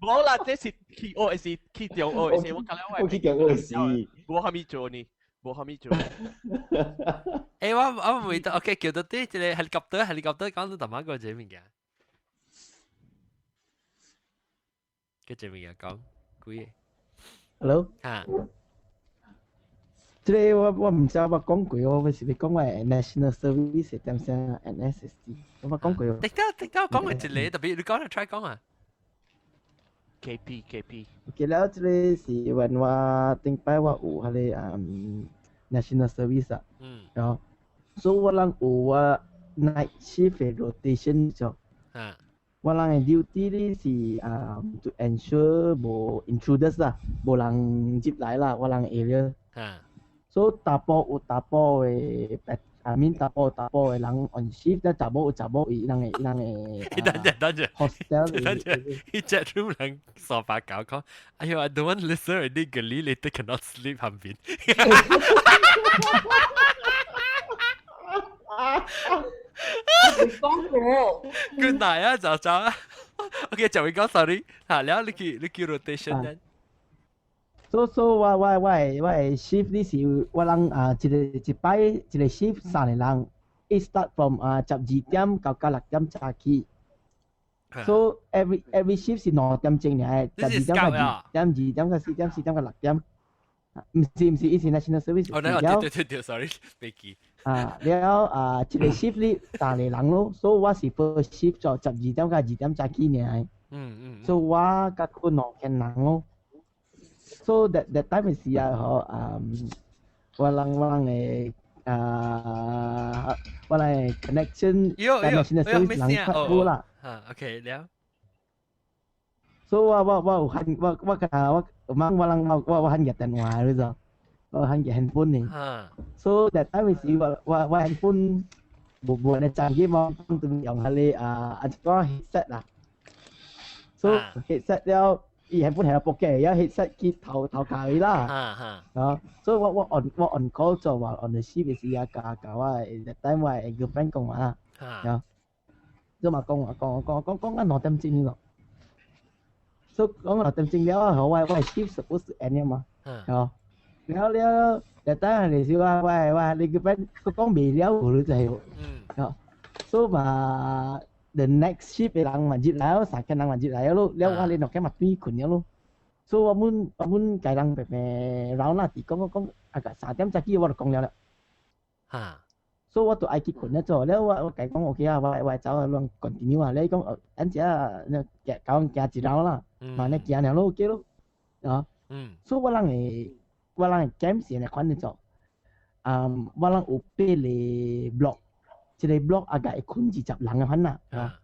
無啦，這是去學的是去中學的是，我講了我去中學的是。無蝦米做呢，無蝦米做。欸，我我唔會得，OK，叫到啲這個 helicopter helicopter 講到淡仔個這物件，個這物件講幾個？ Hello。嚇。這個我我毋知我講過，我是欲講我 National Service 點聲 NSSD，我捌講過。迪得迪得，講過一個，特別你講嚟 try 講啊。 KP KP。記得這個是when 我頂擺我有彼個National Service 啊，然後所以我人有我 night shift 的 rotation 就，我人的 duty 咧是to ensure 無 intruders 啦，無人入來啦，我人 area。所以查埔有查埔的，I mean 查埔有查埔的人 on shift，但查某有查某伊人的伊人的。等陣等陣，hostel 等陣，伊 chat room 人沙發搞講，哎呦，I don't want listen already，個你 later cannot sleep 旁邊。講過。 Good night 啊，早早啊。OK，就會講 sorry，嚇，了你去你去 rotation 咧。所所以我我我的我的 shift 呢是我人啊一個一擺一個 shift 三個人，伊 start from 啊12點到到6點早起。So every shift 是2點鐘爾，12點到2點，2點到4點，4點到6點。毋是毋是，伊是 national service。哦，對對對對，sorry，袂記。啊，了啊，一個 shift 呢三個人咯，所以我是 first shift 就12點到2點早起爾。所以我佮閣兩個人咯。So that time 是啊，嗬，我人的啊，我人的 connection national service 人較好啦。啊，OK 了。所以我我我有喊我我佮我我我人我我我喊入電話你知？我係 handphone 呢。So that time 是我 handphone 無無呢真機嘛，都用係你啊啊個 headset 啦。So headset 了，伊 handphone 係 pocket，有 headset 去頭頭殼去啦。啊，所以我 on call 做話 on the shift 嘅時啊，教教我 that time 我 girlfriend 講話啦。啊，所以嘛講話講講講講緊2點鐘咯。所以講2點鐘了，我 shift suppose to end 嘛。啊，了了，that time 係時我你 girlfriend 佢講未了，你就係。啊，所以嘛 the next shift 嘅人嘛入來，三個人嘛入來咯，了我你兩個嘛對困了咯。所以我們家人白白繞那地講講講，啊個3點才起我就講了啦。所以我就愛去困了做，了我家講 OK 啊，我走啊，亂 continue 啊，你講等陣啊，你行講行一繞啦，嘛你行了咯 OK 咯，啊。所以我人的 camp 是按呢款的做，啊，我人有八個 block，一個 block 啊，會困20人的款啦，啊。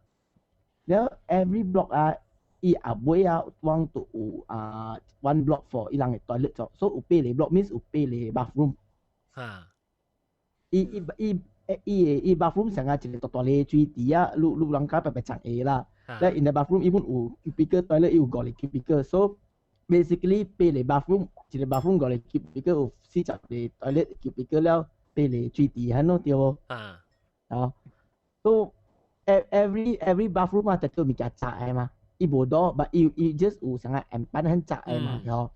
了 every block 啊，伊後尾啊，阮都有啊 one block for 伊人的 toilet 做，所以有八個 block means 有八個 bathroom。伊伊伊伊 bathroom 上啊一個大大個水池啊，你人家白白長下啦。咧 in the bathroom 伊本有 cubicle toilet，伊有五個 cubicle，so basically 八個 bathroom，一個 bathroom 五個 cubicle 有40個 toilet cubicle 了，八個水池喺喏對無？啊，so every bathroom 啊，就做物件窄的嘛，伊無多，but 伊 just 有啥個案板很窄的嘛，吼。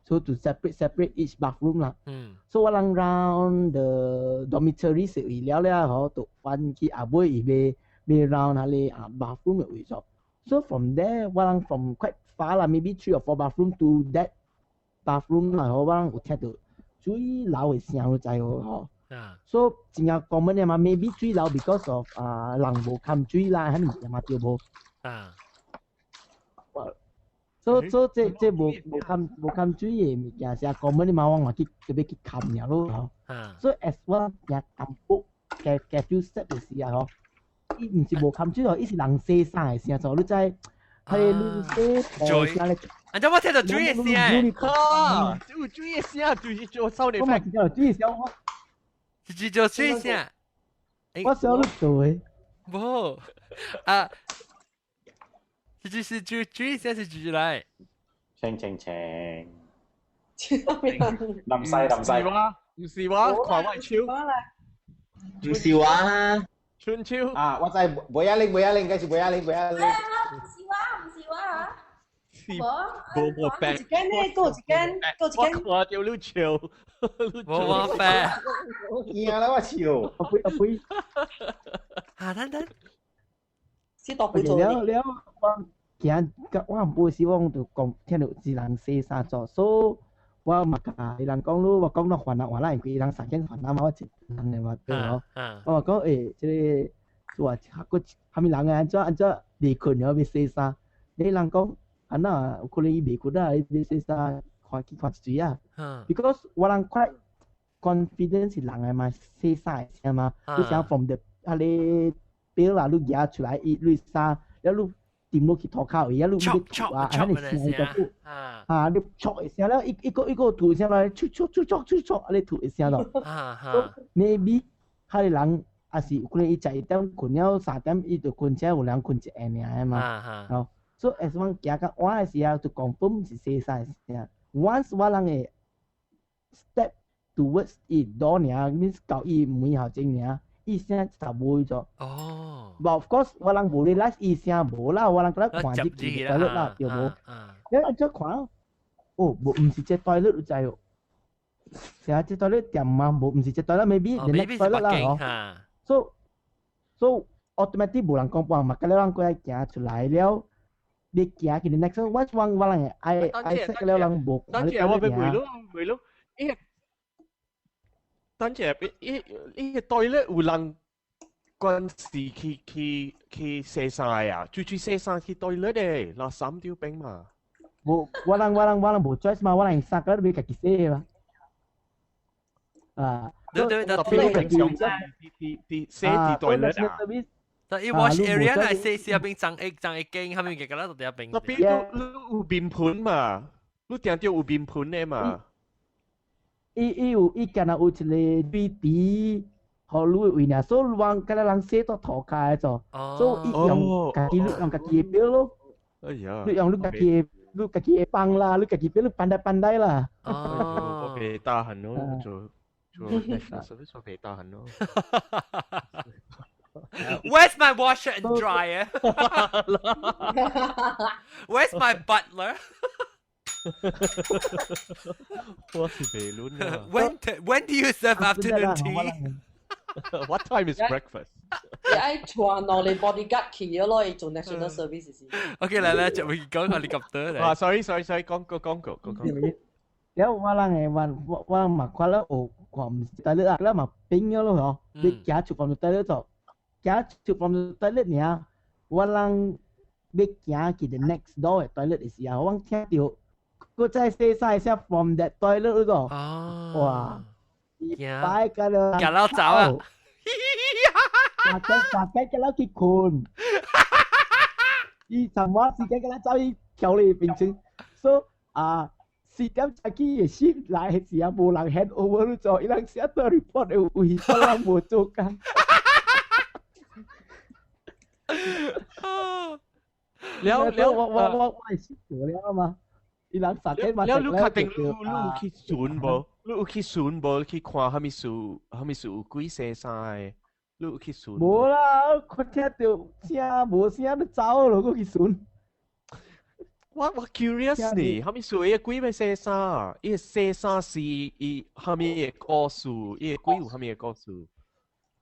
So to separate separate each bathroom 啦。So 我人 round the dormitory 食完了了，吼，就翻去後尾伊欲 round 那個啊 bathroom 的位置。So from there 我人 from quite far 啦，maybe three or four bathroom to that bathroom 啦，吼，我人有聽到水流的聲，你知無吼？So 真正 common 的嘛，maybe 水流 because of 啊人無堪水啦，彼物件嘛對無？所以這無堪水的物件是 common 的嘛，我嘛去特別去堪爾咯吼。所以 as 我行淡薄加加 few step 的時候吼，伊毋是無堪水哦，伊是人洗衫的聲，你知係你洗布聲咧。啊！怎我聽到水的聲？啊！有水的聲，就是做少年。我嘛聽到水的聲，我。是做水聲。我想你做的。無啊！這是水水聲是水來。清清清。林西林西。唔是我，看我手。唔是我啊。春秋。啊！我知袂啊拎袂啊拎，該是袂啊拎袂啊拎。唔是我，唔是我啊。無無白。一間呢，閣有一間，閣有一間。我看到你笑。無無白。我驚啦！我笑。阿飛阿飛。啊，等等。是大杯做了了，我行，我唔時我就講聽到一人洗衫做，所以我嘛共伊人講咯，我講到煩啊煩啦，因為伊人三間煩啊嘛，我一人的嘛對吼。我講欸，這個話閣蝦米人啊？按怎按怎未睏了欲洗衫？你人講按怎有可能伊未睏啊，伊欲洗衫，看去看一水啊。Because 我人 quite confident 是人的嘛，洗衫的聲嘛，你想 from the 彼个表啦，你舉出來伊你衫，了你掂落去塗跤位，啊你你吐啊，啊你聲就久，啊你戳一聲了，一一個一個吐一聲來，戳戳戳戳戳戳，啊你吐一聲咯。Maybe 彼個人也是有可能伊食1點睏了3點，伊就睏車有人睏一下爾的嘛。哦，所以 as 我行較晚的時候，就 confirm 是洗衫的聲。Once 我人會 step towards 伊 door 爾，means 到伊門口前爾，伊聲就無咗。But of course，我人無 realize 伊聲無啦，我人覺得看入去 toilet 啦，對無？你按怎看？哦，無，毋是這 toilet 你知哦。是啊，這 toilet 掂嘛？無，毋是這 toilet，maybe the next toilet 啦，嗬。So automatic 無人講話嘛，佮了人過來行出來了，你行去 the next one，我人會愛愛識了人無看你等陣我欲問你，問你，伊等陣伊伊 toilet 有人關時去洗衫啊？最最洗衫去 toilet 的，垃圾丟邊嘛。無，我人無 choice 嘛，我人衫個都欲家己洗嘛。啊，對對對，特別平常佇洗佇 toilet 啊。但伊 wash area 來洗洗邊髒一髒一間，後面嘅個啦都佇邊。特別你你有面盆嘛？你定著有面盆的嘛？伊伊有伊敢若有一個水池，予你位爾，所以往敢若人洗到塗跤做，所以伊用家己你用家己的表咯。哎呀，你用你家己的你家己的幫啦，你家己表你 pandai-pandai 啦。哦，我袂 tahan 咯，做做 national service 我袂 tahan 咯。 Where's my washer and dryer? Where's my butler? 我是白卵啊。 When do you serve afternoon tea? What time is breakfast? 你愛帶兩個 bodyguard 去咯，伊做 national service 是。 OK，來來，就會講下你咁多嚟。啊，sorry sorry sorry，講個廣告個廣告。了我人會我我人嘛看了有看毋是 toilet 啊，了嘛變咗咯嗬。你行出 from the toilet 就行出 from the toilet 爾，我人欲行去 the next door 的 toilet 的時候，我聽著閣再細細聲 from that toilet 嗰個，哇！擺個了，行了走啊！大家大家個了去睏，伊什麼時間個了走去橋裡變成，所以啊。4點才去的時來的時候，無人 hand over 做，伊人寫到 report 的位，我人無做工。了了，我我我我係識做了嘛，伊人實體嘛。了，你確定你你有去巡無？你有去巡無？去看蝦米事？蝦米事有鬼洗衫的？你有去巡？無啦，我聽著聲無聲，就走咯，閣去巡。我 curious 呢，蝦米事？伊個鬼欲洗衫？伊個洗衫是伊蝦米的故事？伊個鬼有蝦米的故事？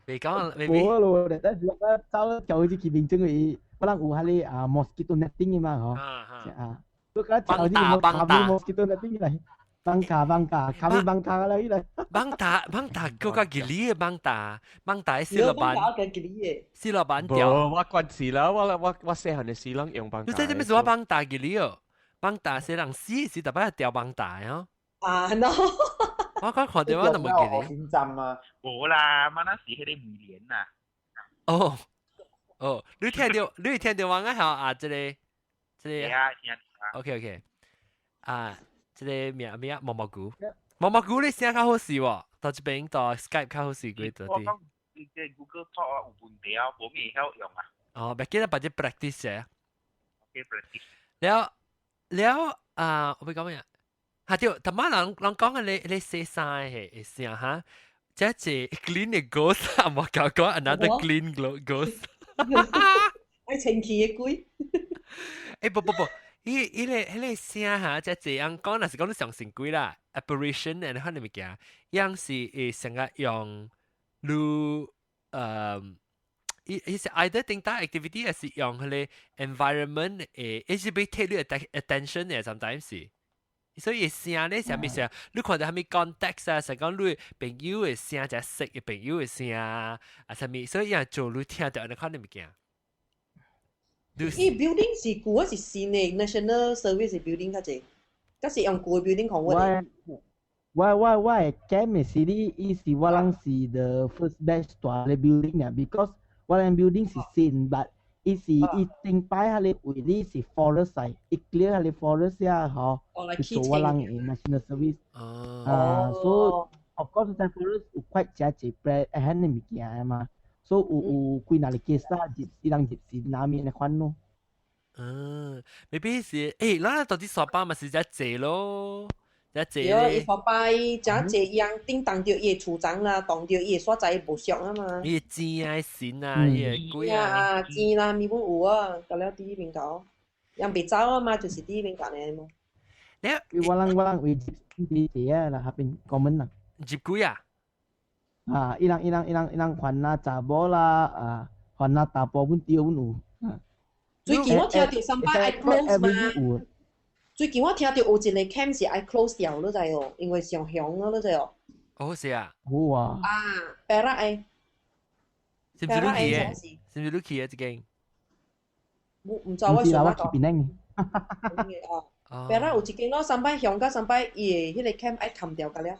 未講，未無咯，但是我走跳去民政伊，我人有彼个啊 mosquito netting 的嘛，嗬。啊，我講跳去 mosquito netting 來，幫卡幫卡，卡咪幫卡啦，伊來。幫打幫打，閣較吉利的幫打，幫打小老闆。小老闆掉。無，我慣時啦，我我我細漢的時攏用幫打。你知啥物是我幫打吉利哦？幫打是人死時特擺掉幫打哦。啊，no！我講看到我都無記得。先針啊！無啦，嘛那是彼個梅蓮啦。哦哦，你聽著，你聽著我個吼啊，這個這個。啊，聽 OK OK，啊，這個名名毛毛菇，毛毛菇你聲較好勢喎，到這邊到 Skype 較好勢過到底。我講你這 Google Talk 有問題啊，無會曉用啊。哦，別記得把這 practice 啊。 OK practice。了了啊，我欲講咩啊？哈對，逐擺人人講嘅你你洗衫嘅聲哈，這是 clean 的 ghost 啊，無講講 another clean ghost。愛清氣的鬼。欸，不不不，伊伊個彼個聲哈，這這樣講，若是講你相信鬼啦，apparition 的款的物件，樣是會成個用你伊伊是 either 頂大 activity，還是用彼個 environment 會，伊是欲 take 你 attention 的，sometimes 是。所以聲咧，啥物聲？你看著啥物 context 啊？是講你朋友的聲，就識的朋友的聲啊，啥物？所以伊做你聽著按呢款的物件。伊 building 是舊還是新的？National Service building 較濟，抑是用舊的 building 看我的。我我我的 camp 是你，伊是我人是 the first batch 蹛咧 building 啊，because 我人 building 是新，but 伊是伊頂擺彼个位置是 forest 來，伊 clear 彼个 forest 啊，吼，去做我人的 national service。啊，所以 of course 在 forest 有 quite 誠濟 brand 彼个物件嘛，所以有有幾若個 case 啊，入伊人入是哪面的款咯。嗯，maybe 是，欸，咱到底沙巴嘛是遮濟咯，遮濟對，伊沙巴伊遮濟，伊人頂當著伊的厝長啦，當著伊的所在無熟啊嘛。伊的錢啊，神啊，伊的鬼啊。啊，錢啦，物本有啊，到了佇彼邊頭，人袂走啊嘛，就是佇彼邊幹的嘛。你我人我人為佇佇啊啦，彼邊 common 啦。入鬼啊？啊，伊人伊人伊人伊人番仔查某啦，啊，番仔查埔阮對阮有。最近我聽著三擺愛 close 嘛。最近我聽著有一個 camp 是愛 close 掉，你知哦？因為上凶咯，你知哦？哦，是啊。好啊。啊，白啦愛。是毋是你去的？是毋是你去的這間？毋毋知我想我去檳城。啊，白啦有一間咯，三擺凶甲三擺伊的彼個 camp 愛冚掉個了。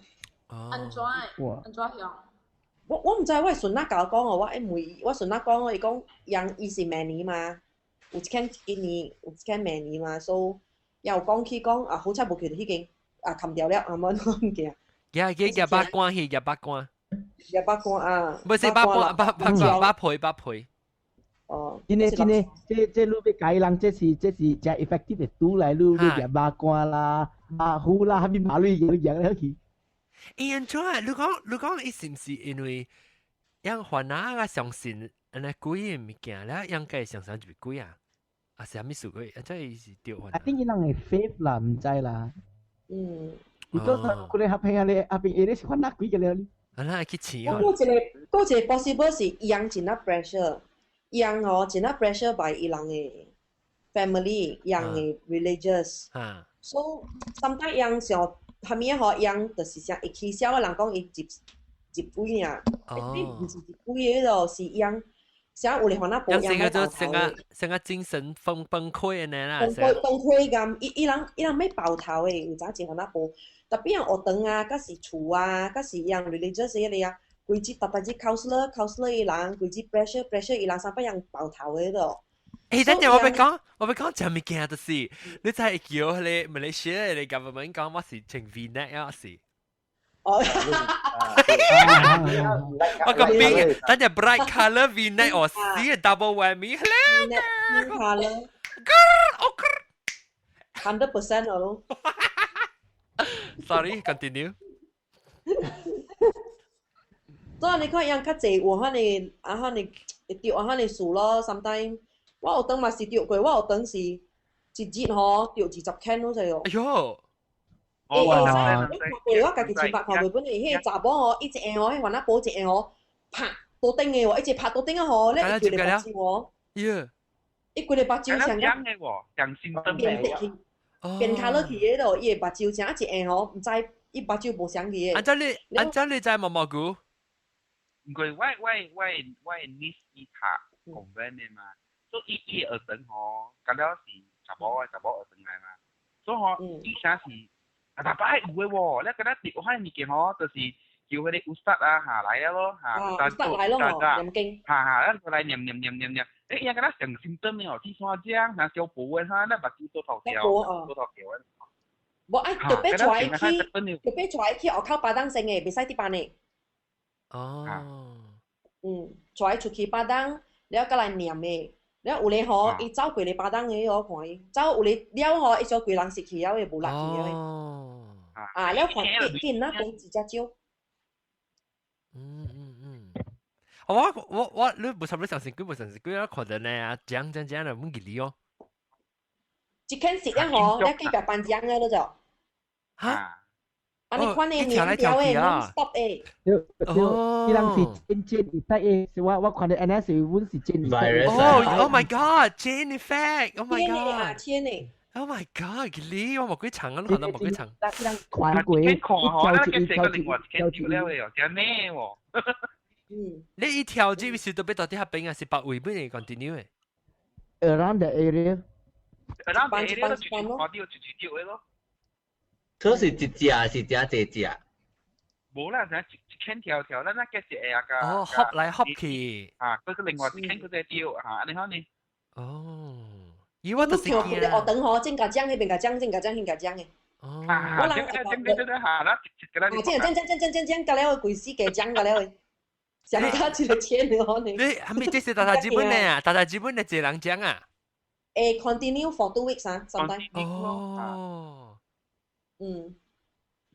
按怎？按怎凶？我我毋知，我孫仔共我講哦，我愛問伊，我孫仔講哦，伊講人伊是明年嘛。有一間今年有一間明年嘛，所以也有講起講啊，好彩無去著彼間啊，冚掉了，啊，無物件。夾夾夾八關去夾八關。夾八關啊！不是八關，八八關八倍八倍。哦，真的真的，這這你欲教人，這是這是誠 effective 的拄來，你你夾肉乾啦、肉糊啦，啥物馬類夾夾了去。伊按怎啊？你講你講，伊是毋是因為樣番仔啊相信按呢鬼的物件了，應該相信就是鬼啊？啊是啥物事鬼？啊這伊是著番。 I think 伊人的 faith 啦，毋知啦。你講可能合併啊，你合併伊咧是番仔鬼嘅了哩。啊，咱會去試我閣一個，閣一個 possible 是伊人真啊 pressure，伊人吼真啊 pressure by 伊人的 family，伊人的 religious。So sometimes 伊人想，啥物啊吼，伊人就是想會起痟的人講伊入入鬼爾，你毋是入鬼的咯，是伊人。啥有咧番仔保養叫做成個成個精神崩崩潰的呢啦，崩潰崩潰咁，伊伊人伊人欲爆頭的，有早真番仔保，特別人學堂啊，抑是厝啊，抑是伊人 religious 迄個啊，規日逐逐日 counselor counselor 伊人，規日 pressure pressure 伊人，三擺人爆頭的咯。欸，等陣我欲講，我欲講一物件就是，你知會叫彼个馬來西亞的 government 講我是穿 V neck 啊是。哦，我個邊，等陣 bright colour V neck 我死 double whammy， hello girl， girl，100% 咯。 Sorry，continue。所以你看，人較濟有可能啊，可能會著啊，可能事咯。Sometimes 我有當嘛是著過，我有當是一日吼著20 can 攏濟哦。哎喲！欸，會使你看過，我家己親目看過，本來彼個查某吼，一按吼，彼番仔婆一按吼，拍桌頂的喎，一直拍桌頂啊吼，咧伊規个目睭哦，伊規個目睭像個的喎，像心燈變去，變卡落去的咯，伊个目睭像一按吼，毋知伊目睭無相去的。按怎你按怎你知毛毛菇？因為我我我我 niece 伊讀 convent 的嘛，所以伊伊學堂吼，甲了是查某的查某學堂來嘛，所以吼伊啥是。啊，逐擺有的喎，你敢若佇我彼物件吼，就是叫彼个 ustaz 啊，下來了咯，嚇， ustaz 來咯吼，念經，嚇嚇，咱過來念念念念念，欸，伊敢若上心燈的哦，鐵山漿，若小布的哈，咱目睭倒頭條，倒頭條的。無愛特別帶去，特別帶去學口巴當先的，袂使佇班的。哦。嗯，帶出去巴當，了閣來念的。了有咧吼，伊走過咧巴當的，我看伊走有咧了吼，伊小規人失去了，伊無力去了。哦。啊，了看見見那講一隻少。嗯嗯嗯。我我我，你無差不多相信鬼，無相信鬼，我看到呢啊，講講講了，毋記得哦。一間食了吼，了隔壁班講了咯就。哈？啊，你看你苗條的 non stop 的。對對，伊人是真真 effect 的，是我我看到 NS 阮是真 effect。哦，Oh my God，chain effect，Oh my God，千的。 Oh my God，佢我無幾層啊，你看到無幾層？伊人傳過，一跳一跳一跳一了的哦，真咩喎？嗯。你一跳這是特別到底下邊啊，是別位本嚟 continue 的。 Around the area。 Around the area 咯，一一看到一一掉的咯。可是一隻是誠濟隻？無啦，就一一間條條，咱那計是會啊個。哦，hop 來 hop 去。啊，佢個另外一間佢在掉，嚇，按呢款呢？哦，咦，我就是驚。學堂吼，正甲講，彼邊甲講，正甲講，彼甲講的。哦。我人正正正正下啦，啊，正正正正正正正，甲了規死加講甲了的，上加一個錢的可能。你係咪這是大大日本的啊？大大日本的一人講啊？會 continue for 2 weeks 啊，sometimes。哦。嗯。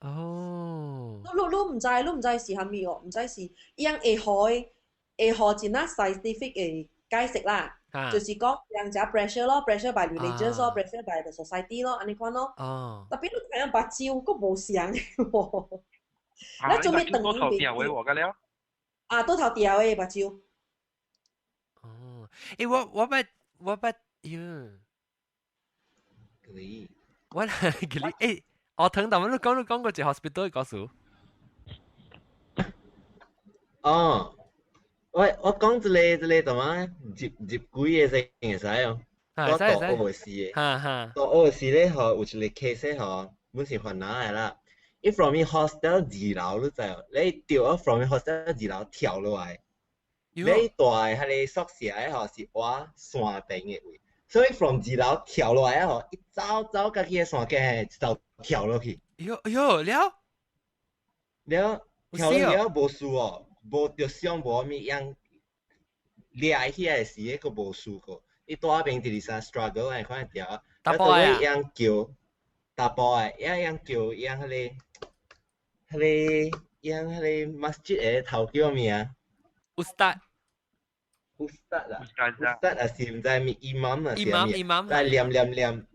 哦。你你你毋知，你毋知是啥物哦？毋知是伊樣會予會予真啊 scientific 的解釋啦。就是講人食 pressure 咯，pressure by religion 咯，pressure by the society 咯，按呢款咯。哦。特別你睇下目睭，閣無相喎。你做咩轉頭掉的喎，個了？啊，倒頭掉的目睭。哦，欸，我我捌我捌喲。你我記你欸，我聽到你講你講過一 hospital 的故事。哦，我我講一個一個怎麼入入鬼的先會使哦。我大學時的，大學時咧吼有一個 case 吼，阮是番仔的啦。伊 from 伊 hostel 二樓你知哦？你掉啊 from 伊 hostel 二樓跳落來，你住的彼個宿舍的吼是倚山頂的位，所以 from 二樓跳落來啊吼，伊走走家己的山腳一頭跳落去。喲喲了，了跳了無事哦，無著傷無物樣，掠起來時，閣無事過。伊蹛邊直直啥 struggle 來款條，查埔啊，樣叫查埔的，樣樣叫樣彼個，彼個樣彼個 masjid 的頭叫咩啊？Ustaz。 Ustaz 啦，Ustaz 啊是毋知咩 imam 啊， imam imam。但念念念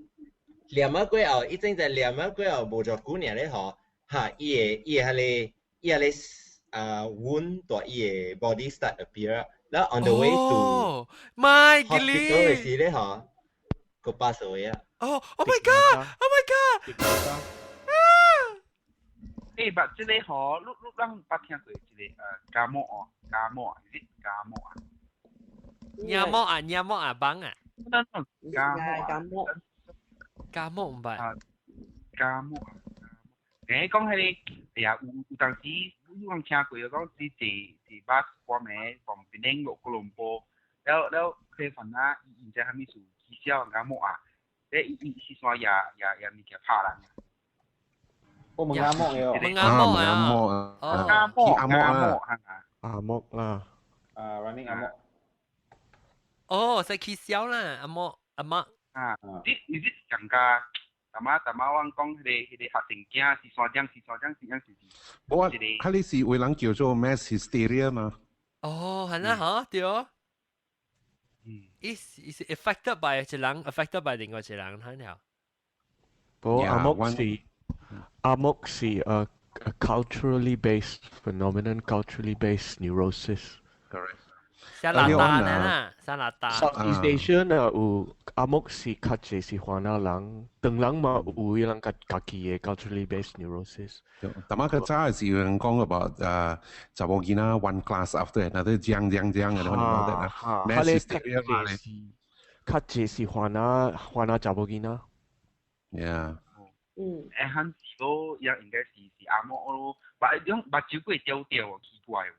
念啊過後，伊正在念啊過後無偌久爾咧吼，哈，伊會伊會彼個伊彼個啊 wound 蹛伊的 body start appear。然後 on the way to hospital 的時咧吼，個 pass away 啊！哦，Oh my God！Oh my God！欸，捌這個吼，你你咱捌聽過一個ngamuk 哦，ngamuk 啊，是 ngamuk 啊？ Nyamuk 啊，nyamuk 啊，蚊啊？Ngamuk 啊，ngamuk 毋捌。 Ngamuk 啊，欸，講彼個，哎呀，有有當時有人聽過，講是坐坐巴士關暝，從檳城落哥倫布，了了佢反正伊毋知啥物事，起痟 ngamuk 啊，咧伊伊是煞也也也物件拍人。我問 ngamuk 嘅哦，問 ngamuk 啊， Ngamuk 啊， Amok 啦，啊，running amok。哦，使起痟啦，amok amok。啊，你你是講甲？淡仔淡仔，我講彼個彼個學生囝是山頂是山頂是樣是是。我，佢哋是為人叫做 mass hysteria 嘛。哦，係啦，嚇對。嗯。Is affected by 一人，affected by 另外一人，睇了。無 amok 是 amok 是 a culturally based phenomenon, culturally based neurosis. Correct. 沙拉達啦，沙拉達。 Southeast Asia 呢有 amok 是較濟是番仔人，唐人嘛有伊人家家己的 culturally based neurosis。但係較早是有人講 about 查某囡仔 one class after another 這樣這樣這樣嘅，你講得啦。哈，你較濟是番仔番仔查某囡仔。 Yeah。嗯。欸，漢是講也應該是是 amok 咯，目種目睭會掉掉哦，奇怪哦。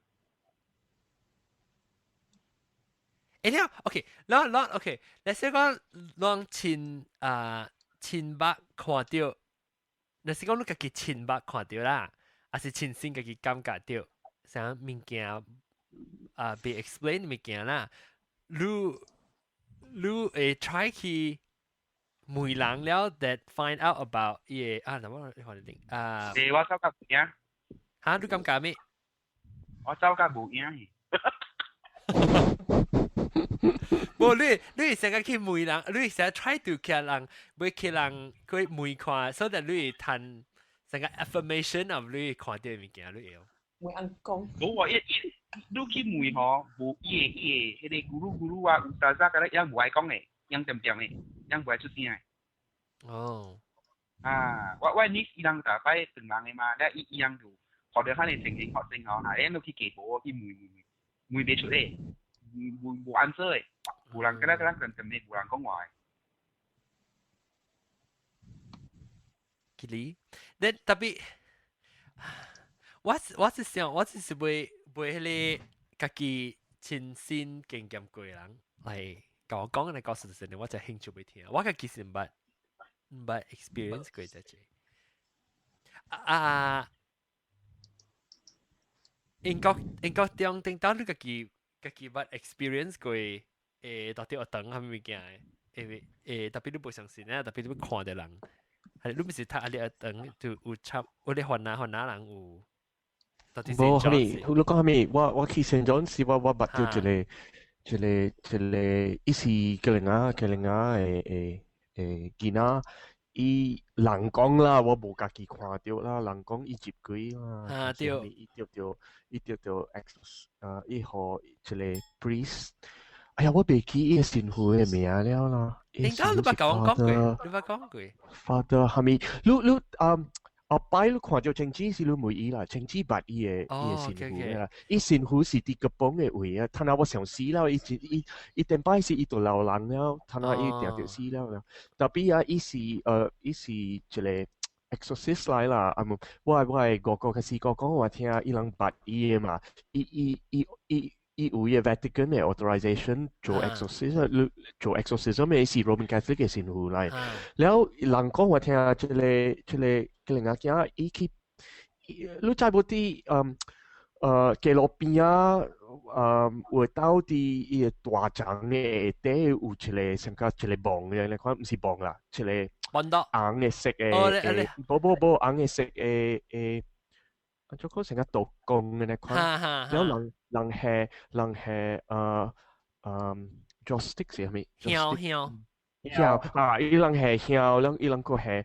欸了，OK，咱咱 OK，你說講咱親啊親目看著，你是講你家己親目看著啦，還是親身家己感覺著啥物件啊？被 explain 物件啦，你你會 try 去問人了，that find out about 伊個啊，那我看你啊。欸，我走較無影。哈，你感覺咩？我走較無影去。無你你成日去問人，你成日 try to 去人，欲去人去問看，所以你會趁成個 affirmation of 你看著物件，你會。問人講。無啊，伊伊你去問吼，無伊個伊個彼個 guru guru 啊，有啥啥個咧，伊無愛講的，伊恬恬的，伊無愛出聲的。哦。啊，我我你伊人逐擺唐人的嘛，了伊伊人就學著遐爾情形學生吼，啊，伊都去加無去問問問，問袂出來，無無 answer 的，無人敢若敢若跟跟無人講話的。其實，then 特別，我我是想，我只是袂袂彼個家己親身經驗過人來共我講來告訴就是，我才興趣欲聽。我家己是毋捌毋捌 experience 過這個。啊，英國英國中頂到你家己家己捌 experience 過，欸，到底學堂啥物物件的，欸欸，特別你無相信啊，特別你欲看著人。係你毋是讀啊？你學堂就有插，有咧番仔番仔人有。無，啥物？你講啥物？我我去聖莊時，我我捌著一個一個一個，伊是吉蘭仔吉蘭仔的的的囡仔，伊人講啦，我無家己看著啦，人講伊入鬼啦，啊對，伊著著伊著著 ex 啊，伊予一個 priest，哎呀，我袂記伊個神父的名了啦。應該你捌共我講過，你捌講過。 Father 啥物？你你啊？後擺你看著清子是你問伊啦，清子捌伊的伊的神父啦，伊神父是佇吉邦的位啊，趁下我想死了，伊伊伊頂擺是伊就老人了，趁下伊定著死了啦。特別啊，伊是伊是一個 exorcist 來啦，啊無我我的哥哥佮四哥講我聽，伊人捌伊的嘛，伊伊伊伊。伊有伊個 Vatican 的 authorization 做 exorcism，做 exorcism 的是 Roman Catholic 的神父來。了人講我聽，這個這個吉蘭仔囝，伊去你知無佇街路邊啊，有到佇伊個大叢的下底有一個像個一個網嘅，你看毋是網啦，一個紅的色的，無無無紅的色的的，啊，做個成個道光嘅你看，然後人係joss stick 是啥物？香香香啊！伊人係香，人伊人閣係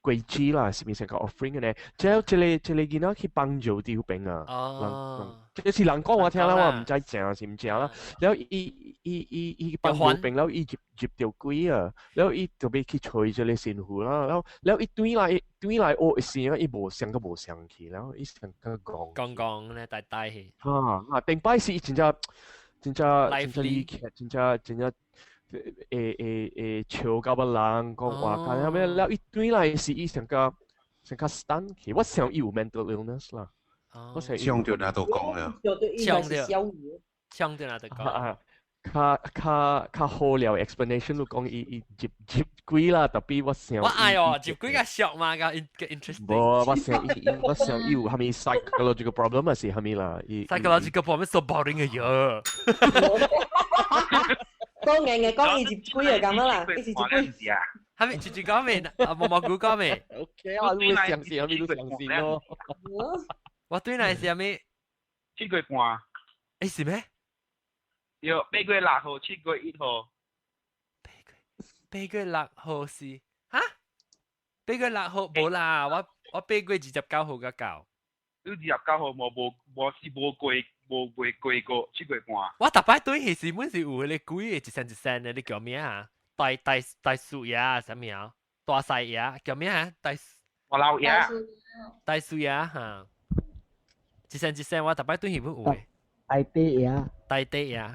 果子啦，是咪成個 offering 嘅呢？之後這個囡仔去幫助佇彼邊啊。哦。這是人講我聽啦，我毋知正是毋正啦。然後伊幫助邊，然後伊入著鬼啊，然後伊就欲去揣這個神父啦。然後伊轉來學一時啊，伊無想個無想去，然後伊想個講。講講咧，大大去。啊啊！頂擺是伊真正真正真正厲害，真正真正。會會會笑到欲人講話，但後尾了伊轉來時，伊上較上較 stun 去，我想伊有 mental illness 啦。我想像著拿都講啊，像著像著拿都講。較較較好了 explanation 你講伊伊入入鬼啦，特別我想。我愛哦，入鬼較俗嘛，較 interesting。無，我想伊有啥物 psychological problem 啊，是啥物啦？伊 psychological problem so boring 嘅喲。講硬硬講伊入鬼就咁啦，伊是入鬼。係咪直接講未？啊，毛毛菇講未？OK 啊，你會相信，你都相信咯。我對來是啥物？ 7月半。誒是咩？對，8月6號，7月1號。 8月6號是哈？八月六號無啦，我8月29號才到。你29號無無無是無過無過過過7月半。我逐擺對彼時本是有彼個鬼的一聲一聲的，你叫咩啊？大大大樹爺啥物啊？大細爺叫咩啊？大大老爺。大樹爺哈？一聲一聲，我逐擺對彼本有的。大地爺。大地爺，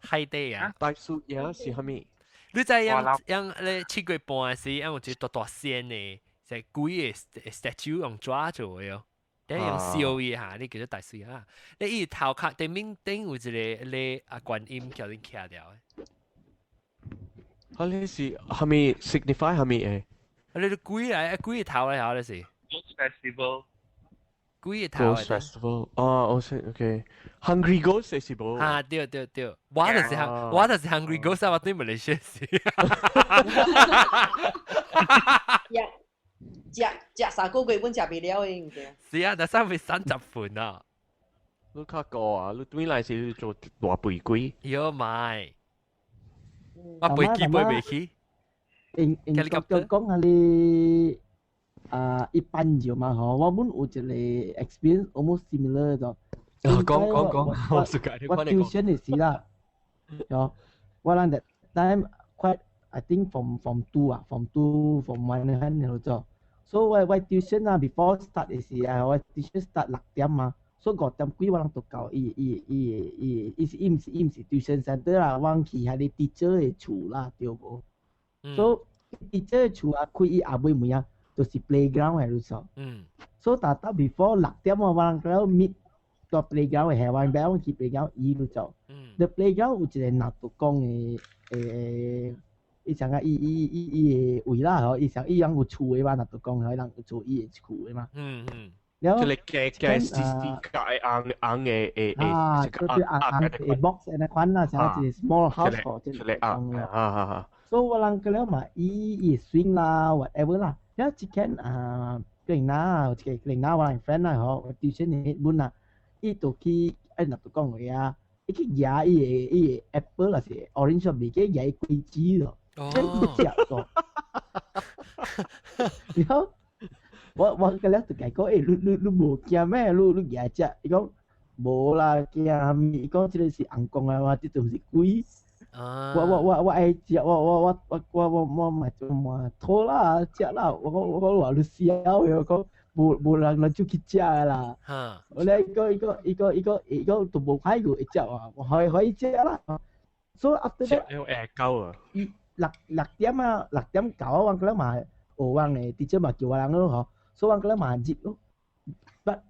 海底爺。大樹爺是啥物？你知影樣咧7月半時，樣有一個大大仙的，是鬼的 statue 用紙做的哦。你用燒伊下，你叫做大樹爺。你伊頭殼頂面頂有一個咧啊觀音叫你徛掉的。啊，你是啥物 signify 啥物的？啊，你鬼來，鬼的頭來下，你是？Ghost Festival。鬼的頭。 Ghost Festival，哦，我識，OK。Hungry Ghost 是無？啊，對對對，我就是 Hungry Ghost 啊，我對馬來西亞是。食食3個月，阮食袂了的物件。是啊，但係會30份啊。你較高啊！你轉來是做大肥鬼。喲咪，我飛機飛袂起。因因講講下你啊，一般就嘛吼，我本有一個 experience almost similar 就。講講講，我我 tuition 的時啦，喲，我人 that time quite I think from form two 啊，form two form one 嗰陣做。所以我 tuition 啊，before start 的時啊，我 tuition start 6點嘛，所以5點幾我人就到伊伊伊伊伊是伊毋是伊毋是 tuition center 啦，我去彼個 teacher 的厝啦，對無？所以 teacher 的厝啊，開伊後尾門啊，就是 playground 的路數。所以逐逐 before 6點我人了 meet 到 playground 的，下晚我去 playground 伊路做。The playground 有一個拿督公的誒。伊像啊，伊伊伊伊的位啦吼，伊像伊人有厝的嘛，若就講伊人有厝伊的厝的嘛。然後這個加加是是加紅紅的的啊，對對紅紅的 box 按呢款啦，像一個 small house 吼，這個啊啊啊。所以我人個了嘛，伊伊 swing 啦，whatever 啦，了一間啊，個人啊，一個人啊，我人 friend 啦吼，tuition 的本啊，伊就去哎，若就講話啊，伊去蜈伊的伊的 apple 還是 orange 未記蜈果子咯。真食過，然後我個了就共伊講，欸，你你你無驚咩？你你蜈食？伊講無啦，驚啥物？伊講這個是紅公啊嘛，這就是鬼。我愛食，我我嘛就嘛妥啦，食啦。我講話你痟的，我講無無人來就去食的啦。我咧伊講伊講伊講伊講伊講都無歹過會食啊，我可以可以食啦。所以 after that，用下狗啊。伊六點啊，6點九我個嘛學完的 teacher 嘛叫我人咯吼，所以我個嘛入咯。But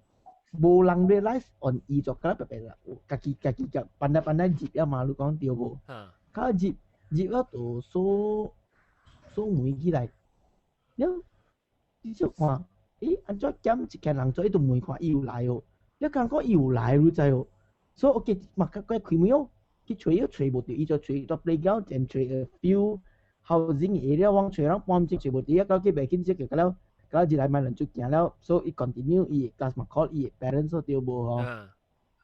無人 realize on 伊就個白白啦，家己家己個pandai pandai 入啊嘛，你講對無？較入入了就鎖鎖門起來，了你就看，咦，按怎減一間人做，伊就問看伊有來哦，你講講伊有來，你知哦？所以我記嘛，佢開門哦，去揣又揣無著，伊就揣到 playground 前揣 a few housing area 往揣人半鐘揣無著，到去袂緊接就到了，到入來買人就行了，所以伊 continue 伊 class 嘛 call 伊 parents 對無吼？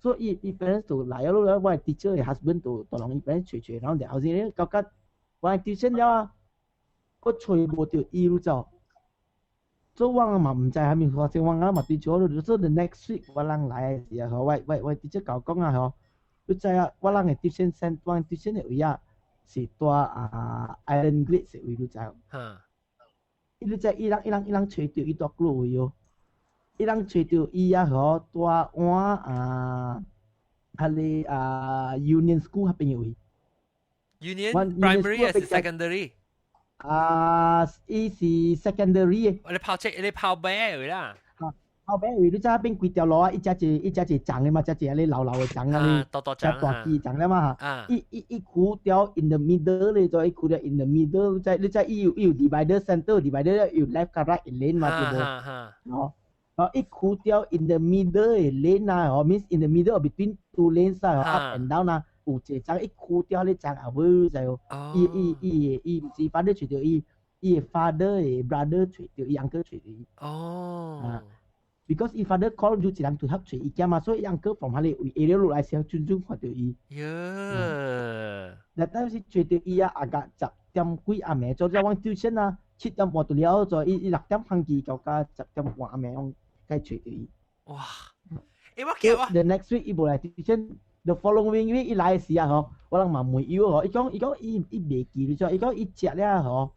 所以伊 parents 就來了，我 teacher 的 husband 就就攏伊 parents 揣揣，然後 housing area 到甲我 tuition 了啊，我揣無著伊你知？所以我嘛毋知啥物發生，我嘛對咗，所以 the next week 我人來的時候，我 teacher 甲我講啊吼，你知啊，我人的 tuition center，我 tuition 的位啊是蹛啊 Island Glades 的位，你知？哈。你知伊人伊人伊人揣著伊蹛佗位哦，伊人揣著伊啊吼蹛換啊，彼个啊 Union School 彼邊的位。 Union primary 還是 secondary？啊，伊是 secondary 的。你跑車，你跑啤位啦。跑啤位，你知影邊幾條路啊？一隻一一隻一層的嘛，一隻一老老的層啊，你大大層大支層了嘛。伊伊伊區條 in the middle 咧，就伊區條 in the middle，你知伊有 divider center，divider 有 left 佮 right lane 嘛，對無？哦，哦，伊區條 in the middle 的 lane 啊，哦，means in the middle between two lanes 啊，up and down 啊，有一層伊區條咧層後尾就，伊伊伊伊毋是 father 揣著伊，伊的 father 的 brother 揣著伊 uncle 揣著伊。哦。 Because 伊 father call 就一人對合揣伊囝嘛，所以 uncle from 彼个位 area 落來時，準準看著伊。喲。那當時揣著伊啊，阿個10點幾暗暝，做咗往 tuition 啊，7點半就了，做伊伊6點放機到甲10點半暗暝，我該揣著伊。哇！欸，我記我。 The next week 伊無來 tuition，the following week 伊來的時啊吼，我人嘛問伊吼，伊講伊講伊伊袂記你知，伊講伊食了吼，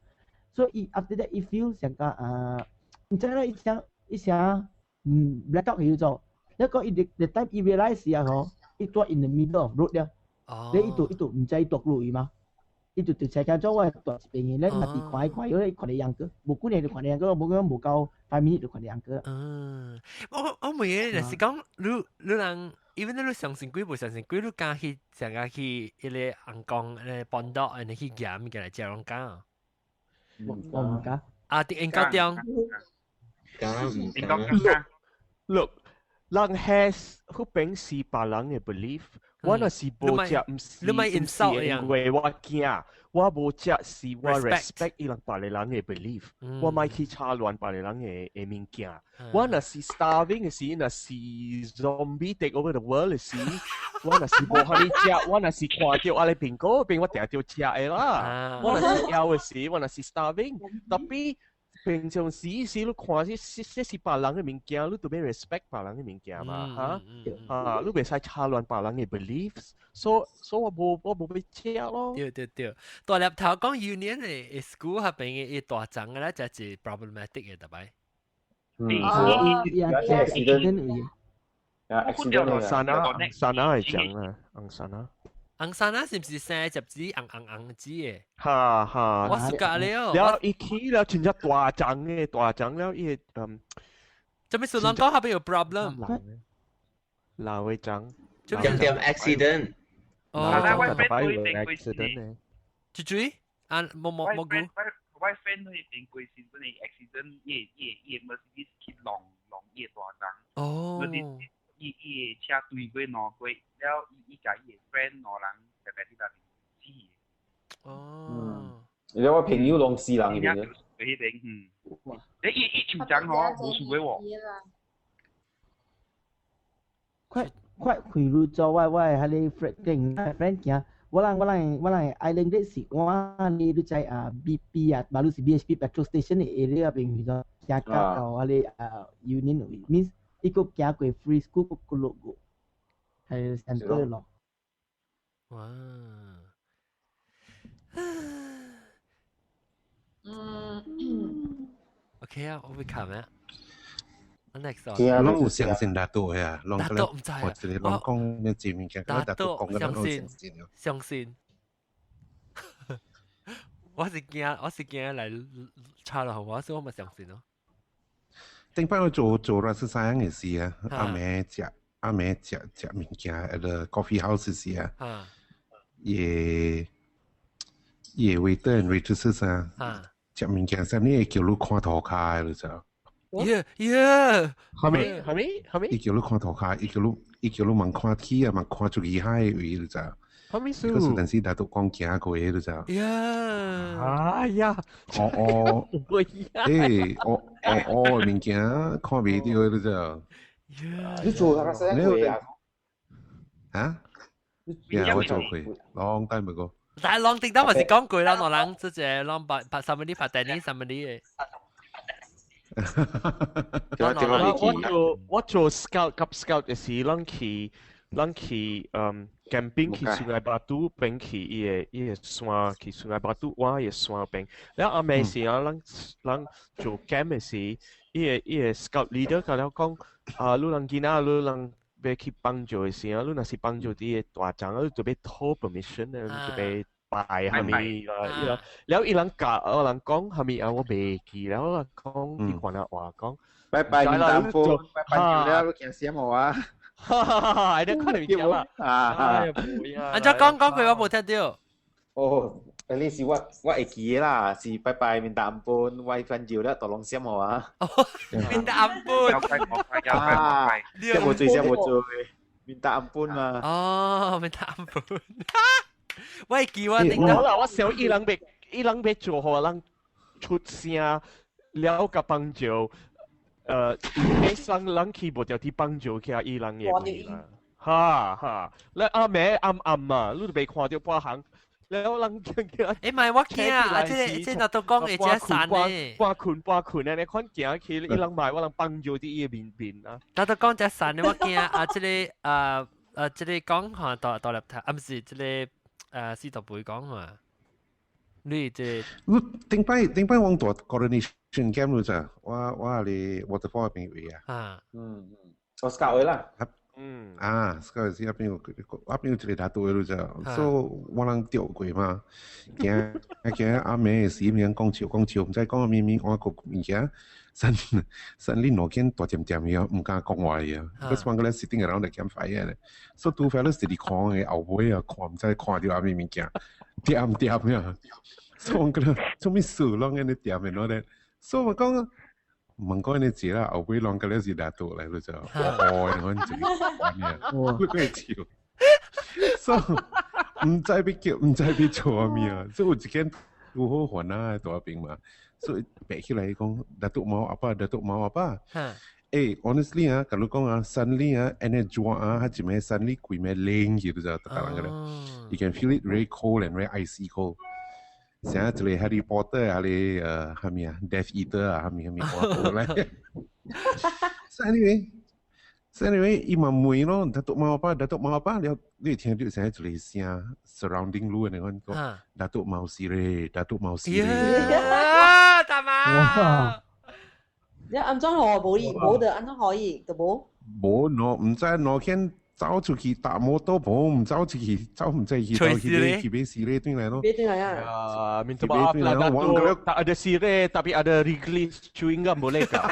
所以伊 after that 伊 feel 上個啊，毋知咧，伊想伊想。嗯，black out 去做，一個伊 the time 伊 realize 時啊吼，伊蹛 in the middle of road 了，你伊就伊就毋知伊蹛佗位嘛，伊就就車間做我蹛一邊嘅，咧嘛佇看伊看伊，伊看你樣個，無幾年就看你樣個，無講無夠 5 minute 就看你樣個。嗯，我問你，就是講你你人，even 你相信鬼無相信鬼，你敢去成個去彼个尪公咧 pondok，你去夾物件來食攏敢？我毋敢。啊，佇應高中。敢毋敢？ Look，人係彼邊是別人嘅 belief，我若是無食，毋是你咪 insult 因為我驚，我無食是我 respect 伊人別個人嘅 belief，我莫去插亂別個人嘅嘅物件。我若是 starving 嘅時，若是 zombie take over the world 嘅時，我若是無法度食，我若是看著阿個蘋果邊，我定著食的啦。我若是枵嘅時，我若是 starving，tapi 平常時時你看是是是是別人嘅物件，你都欲 respect 別人嘅物件嘛，嚇啊，你袂使插亂別人嘅 beliefs，so so 我無欲食咯。對對對，大粒頭講 Union 嘅 school 彼邊嘅大層嘅咧，就是 problematic 嘅，特別。嗯，accident 啊，accident 山啊山啊係講啊，Angsana。 Angsana 是毋是生隻字紅紅紅字嘅？哈哈，我暑假了。了伊起了真正大張嘅，大張了伊個嗯。做咩事人講彼邊有 problem？老嘅張。點點 accident。哦。我 friend 去邊過時。豬豬啊，冇冇冇估。我 friend 去邊過時，本來 accident，伊伊伊 Mercedes 去撞撞伊大張。哦。伊伊車對過兩過，了伊伊共伊的 friend 兩人特別佇內面死。哦。你我朋友攏死人彼邊。彼邊嗯。你伊伊受傷吼，無事的喎。快快開路做我我彼个 friend friend 行，我人我人我人 island 的是我你你知啊 BP 啊，馬路是 BHP petrol station 的 area 邊去咗，行到到彼個啊 Union 位，means 伊個行過 free school 個落過，係 center 咯。哇！嗯。 OK 啊，我會看咩？Next 攏有相信拿督呀，攏拿督毋知啊，我這個攏講咩字物件，拿督講相信相信。我是驚，我是驚來查落我，所以我咪相信咯。頂擺我做做 rasa sayang 嘅時啊，暗暝食暗暝食食物件，at the coffee house 時啊，也也 waiter and waitresses 啊，食物件啥物會叫你看塗跤的，你知道？耶耶，係咪係咪係咪？伊叫你看塗跤，伊叫你望看天啊，望看出去海的位，你知？係咪數？可是但是大都講行過的，你知？呀，哎呀，哦哦，欸，哦哦哦，物件看袂著，你知？你做那個啥過啊？啊？呀，我做過，long time ago。但係 long 定得還是講過啦，我人這隻 long 拍拍三蚊啲拍第二三蚊啲嘅。我做 scout 及 scout 嘅時，咱去 camping 去 Sungai Batu 邊去伊個山去 Sungai Batu 我個山邊。了後暝時啊，咱做 camp 嘅時，伊個 scout leader 甲了講，啊，你人囡仔，你人欲去幫助嘅時啊，你若是幫助啲個大眾，你就欲討 permission 咧，你就欲拜蝦米啦，伊啦，了伊人教我人講蝦米啊，我袂記了，我講你看下話講，拜拜，minta ampun，拜拜了，你驚死我啊！哈哈哈！你看你講啦，啊，按怎講講句我無聽著。哦，你是我會記啦，是拜拜 minta ampun，我番照了，tolong 閃我啊。 minta ampun，啊，這無罪，這無罪，minta ampun 嘛。哦，minta ampun。我會記我頂好啦，我想伊人欲做予人出聲，了共幫助，你上人去無著去幫助起伊人嘅啦。哈哈，你暗暝暗暗啊，你都袂看著半項。了人驚欸，唔係我驚啊！這若都講會遮散呢。半困半困啊！你看行去，伊人買我人幫助佇伊面面啊。若都講遮散呢，我驚啊！這個啊啊，這個講看大大粒頭，啊，毋是這個啊，四大背講嘛。你這你頂擺往大 coronation camp 你知？我嚟 waterfall 邊位啊。啊。我 scout 啦。啊，scout 是那邊有一個大隊你知？所以我人釣過嘛，驚驚暗暝時物講笑講笑，毋知講啥物，我個物件，山山裡路見大點點嘅，毋敢講話嘅。Because 我個咧 sitting around the campfire 咧，so two fellows 直直看嘅後尾啊，看毋知看著啥物物件，點點呀。所以我覺得做咩事攏按呢點的喏咧，所以我講。問講你知啦，後尾攏個咧是大肚來，你就哦，你看這個，你個笑，所以毋知欲叫，毋知欲做啥物啊，所以有一間有好煩啊，大邊嘛，所以爬起來講，Datuk mau apa，Datuk mau apa？欸，honestly 啊，共你講啊，suddenly 啊，按呢熱啊，彼一暝 suddenly 規暝冷去，你知影？逐個人個咧，you can feel it very cold and very icy cold。像一個 Harry Potter 啊，你蝦米啊，Death Eater 啊，蝦米蝦米我來。So anyway，伊嘛問咯，Datuk mau apa？Datuk mau apa？你聽著像一個聲 surrounding 你的那個，Datuk mau sirih，Datuk mau sirih。大媽。你按怎可無伊無的按怎可以都無？無喏，毋知喏，見走出去搭摩托無，毋走出去，走毋知去走去去買 sirih 轉來咯。買轉來啊！啊, minta maaf lah Datuk, tak ada sirih tapi ada Wrigley's chewing gum boleh kah?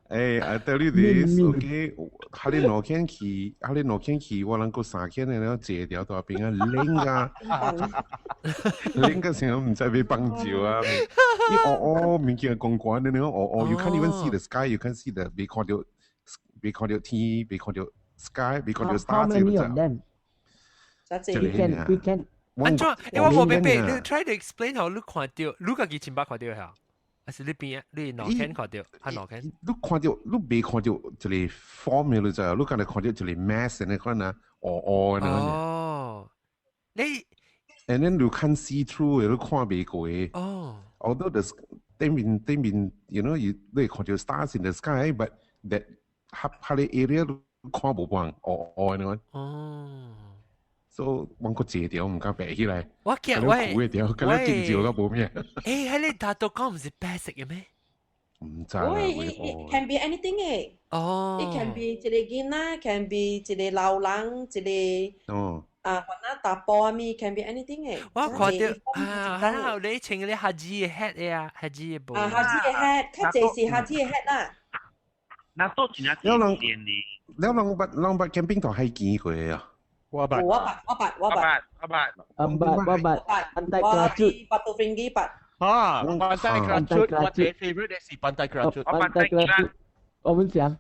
欸，I tell you this, okay，哈你兩天去，哈你兩天去，我人閣三天的了，坐條大邊啊，冷啊，冷個時候毋知欲放照啊，你哦哦，物件光光的，你講哦哦，you can't even see the sky, you can't see the，袂看著，袂看著天，袂看著 sky，袂看著 How stars， many of them? We can, we can. 按怎？欸，我無明白，你 try to explain 予你看著，你家己親捌看著嚇？還是你邊你腦間看著？還腦間？你看著，你袂看著一個 form 的，你知？你敢若看著一個 mass 的款啊，烏烏的。哦，你 And then you can't see through，你看袂過。哦。 Although the 頂面，you 你會看著 stars in the sky，but that 合合個 area 你看無半烏烏的款。哦。所以我閣坐著毋敢爬起來。我驚我苦的條，敢若敬酒都無咩。欸，彼個 Datuk 講毋是白色的咩？毋知啦。喂，it can be anything 誒。哦。 It can be 一個囡仔，can be 一個老人，一個啊，或者查埔啊物，can be anything 誒。我看著啊，還有你穿個 haji 的 hat 的啊，haji 的帽。啊，haji 的 hat，較濟是 haji 的 hat 啦。那都真正了人，了人捌 camping 到海墘過啊？我捌，我捌，我捌，我捌，我捌，我捌，我捌，Pantai 我 Kelachut。 Batu Ferringhi 捌。啊，Pantai Kerachut，我最 favorite 是 Pantai Kerachut。 Pantai Kerachut，我們講。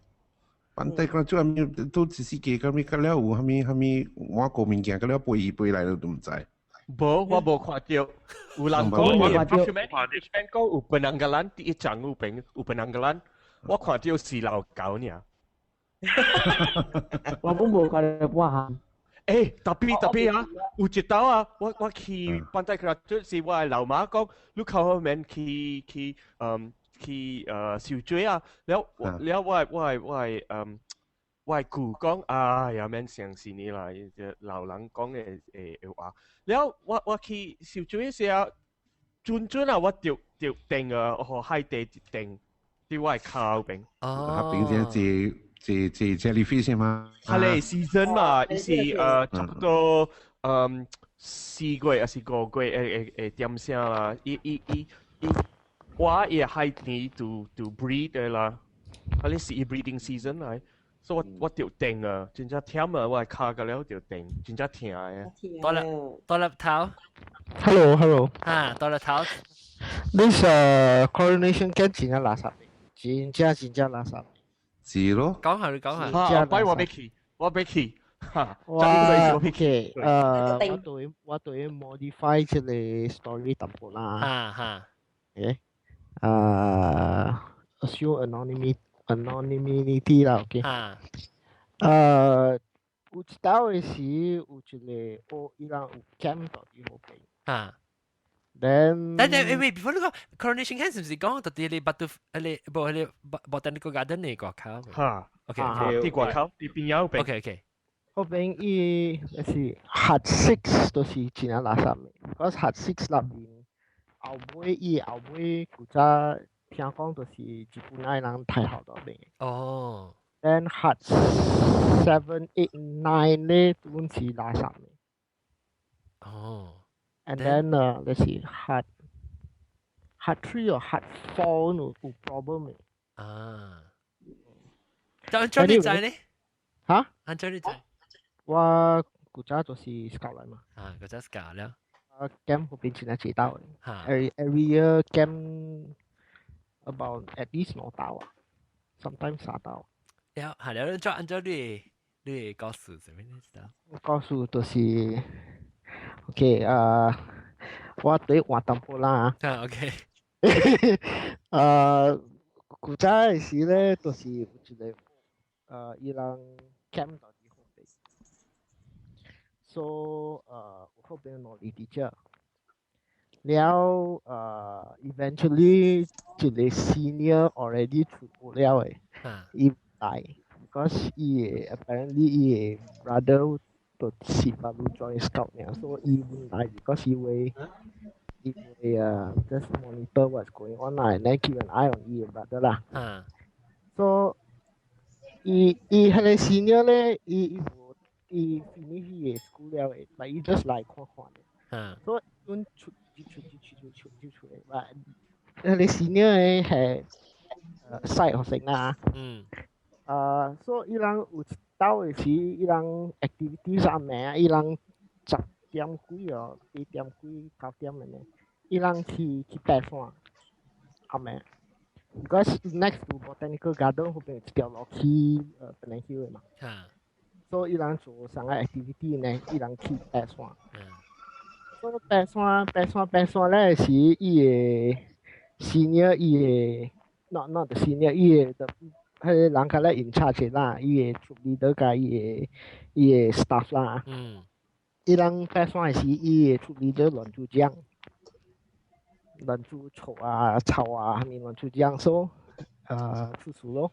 Pantai Kerachut 咪都只是記個咪個了有蝦米蝦米我個物件個了背伊背來都唔知。無，我無看到。有人講，有 fisherman 講有 penanggalan，第一張有邊有 penanggalan，我看到是老狗爾。我本無看到半項。欸，特別特別啊，有一道啊，我去 Pantai Kerachut 是我的老媽講，你靠後面去游水啊，了了我的舅講，哎呀，免相信你啦，老人講的話。了我去游水時啊，準準啊，我著釘啊，予海底一釘，佇我的跤邊。哦。平時這 jellyfish 嘛？係咧 season 嘛，伊是差不多4月還是5月會點聲啦，伊伊伊伊我伊海鯪 to breed 的啦，啊你是伊 breeding season 來，所以我著釘啊，真正忝啊，我的跤個了著釘，真正疼的。多粒多粒頭。 Hello hello。啊，多粒頭。 This Coronation Camp 真正垃圾，真正真正垃圾。是咯。講下你講下。嚇，拜我欲去，我欲去。哈，我 OK，我對 modify 這個 story 淡薄啦。啊哈。誒，assume anonymity 啦，OK。啊。有一道的時有一個哦，伊人有 camp 到佇彼邊。啊。 Then 等等，喂，before 你講 Coronation Camp 是唔是講到佇你 Batu，你無你 Botanical Garden 的外口？哈，OK，佇外口，佇邊仔邊。 OK。彼邊伊就是 Hut 6 都是真正垃圾的，because Hut 6 內面後尾伊後尾古早聽講就是日本仔人太後到邊。哦。 Then Hut 7, 8, 9 咧都是垃圾的。哦。 And then let's see, Hut 3 or Hut 4 有 problem 的。啊。就按怎你知呢？嚇？按怎你知？我古早就是 scout 來嘛。啊，古早 scout 了。啊，camp 彼邊真係濟道的。Every year camp about at least 兩道啊，sometimes 三道。了，係了，按怎你告訴啥物你知道？告訴就是，OK 啊，我對換淡薄啦。啊，OK。古早的時咧，就是有一個伊人 camp 到佇彼邊，so 彼邊兩個 teacher。了eventually 一個 senior already 出國了的，伊來，because 伊的 apparently 伊的 brother 就是 baru join scout 爾，所以伊毋來，because 伊會 just monitor what's going on 啦，and then keep an eye on 伊的 brother 啦。So 伊彼個 senior 咧，伊 finish 伊的 school 了的，but 伊 just 來看看的。所以阮出出出出出出出來，彼個 senior 的係細學生啦。所以伊人有一道的時，伊人 activity 啥物，伊人10點幾哦，8點幾9點的呢，伊人去爬山，暗暝。Because next to Botanical Garden 彼邊有一條路去Penang Hill 的嘛。所以伊人做啥個 activity 呢？伊人去爬山。所以爬山爬山爬山咧是伊的 senior 伊的 not the senior 伊的彼個人較咧 in charge 啦，伊的 troop leader 佮伊的 staff 啦。伊人爬山的時，伊的 troop leader 亂做講，亂做錯啊、吵啊，啥物亂做講，所以出事咯。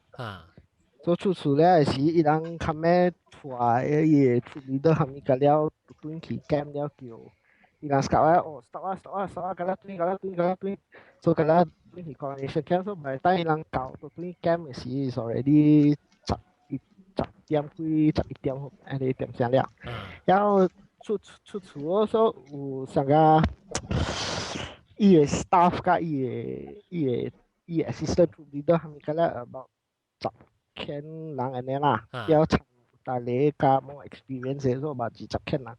所以出事了時，伊人較尾帶伊的 troop leader 啥物甲了，轉去 camp 了叫。伊人 scout 啊，哦，stop 啊，stop 啊，stop 啊，甲了轉，甲了轉，甲了轉，所以甲了轉去 coronation camp，所以袂等伊人到到轉 camp 的時，is already 10點幾、11點，按呢點聲了。然後出厝所以有啥個，伊的 staff 佮伊的 assistant troop leader 啥物甲了 about 10間人按呢啦，要參大個較 more experience 的，所以嘛20間人。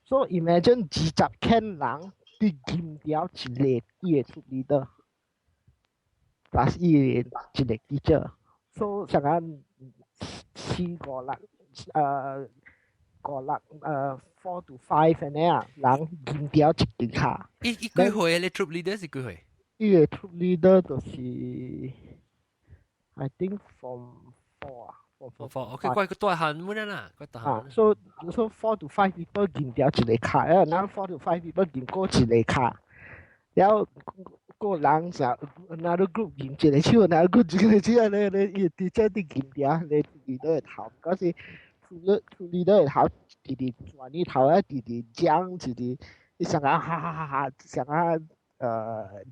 So imagine 20間人佇禁掉一個伊個 troop leader，plus 伊個一個 teacher，so 上個四個人五六4 to 5 按呢啊，人禁掉一支跤。伊伊幾歲啊？你 troop leader 是幾歲？伊個 troop leader 就是 I think form four 啊。 four OK，怪個大漢乜啦，怪大漢。 So 4 to 5 people 禁掉一個跤，啊，咱 4 to 5 people 禁過一個跤，然後個人就 another group 禁一個手，another group 一個手，咧咧伊 teacher 佇禁掉，咧 leader 的頭，嗰時 leader 的頭直直轉你頭啊，直直講，直直伊上個哈哈哈哈，上個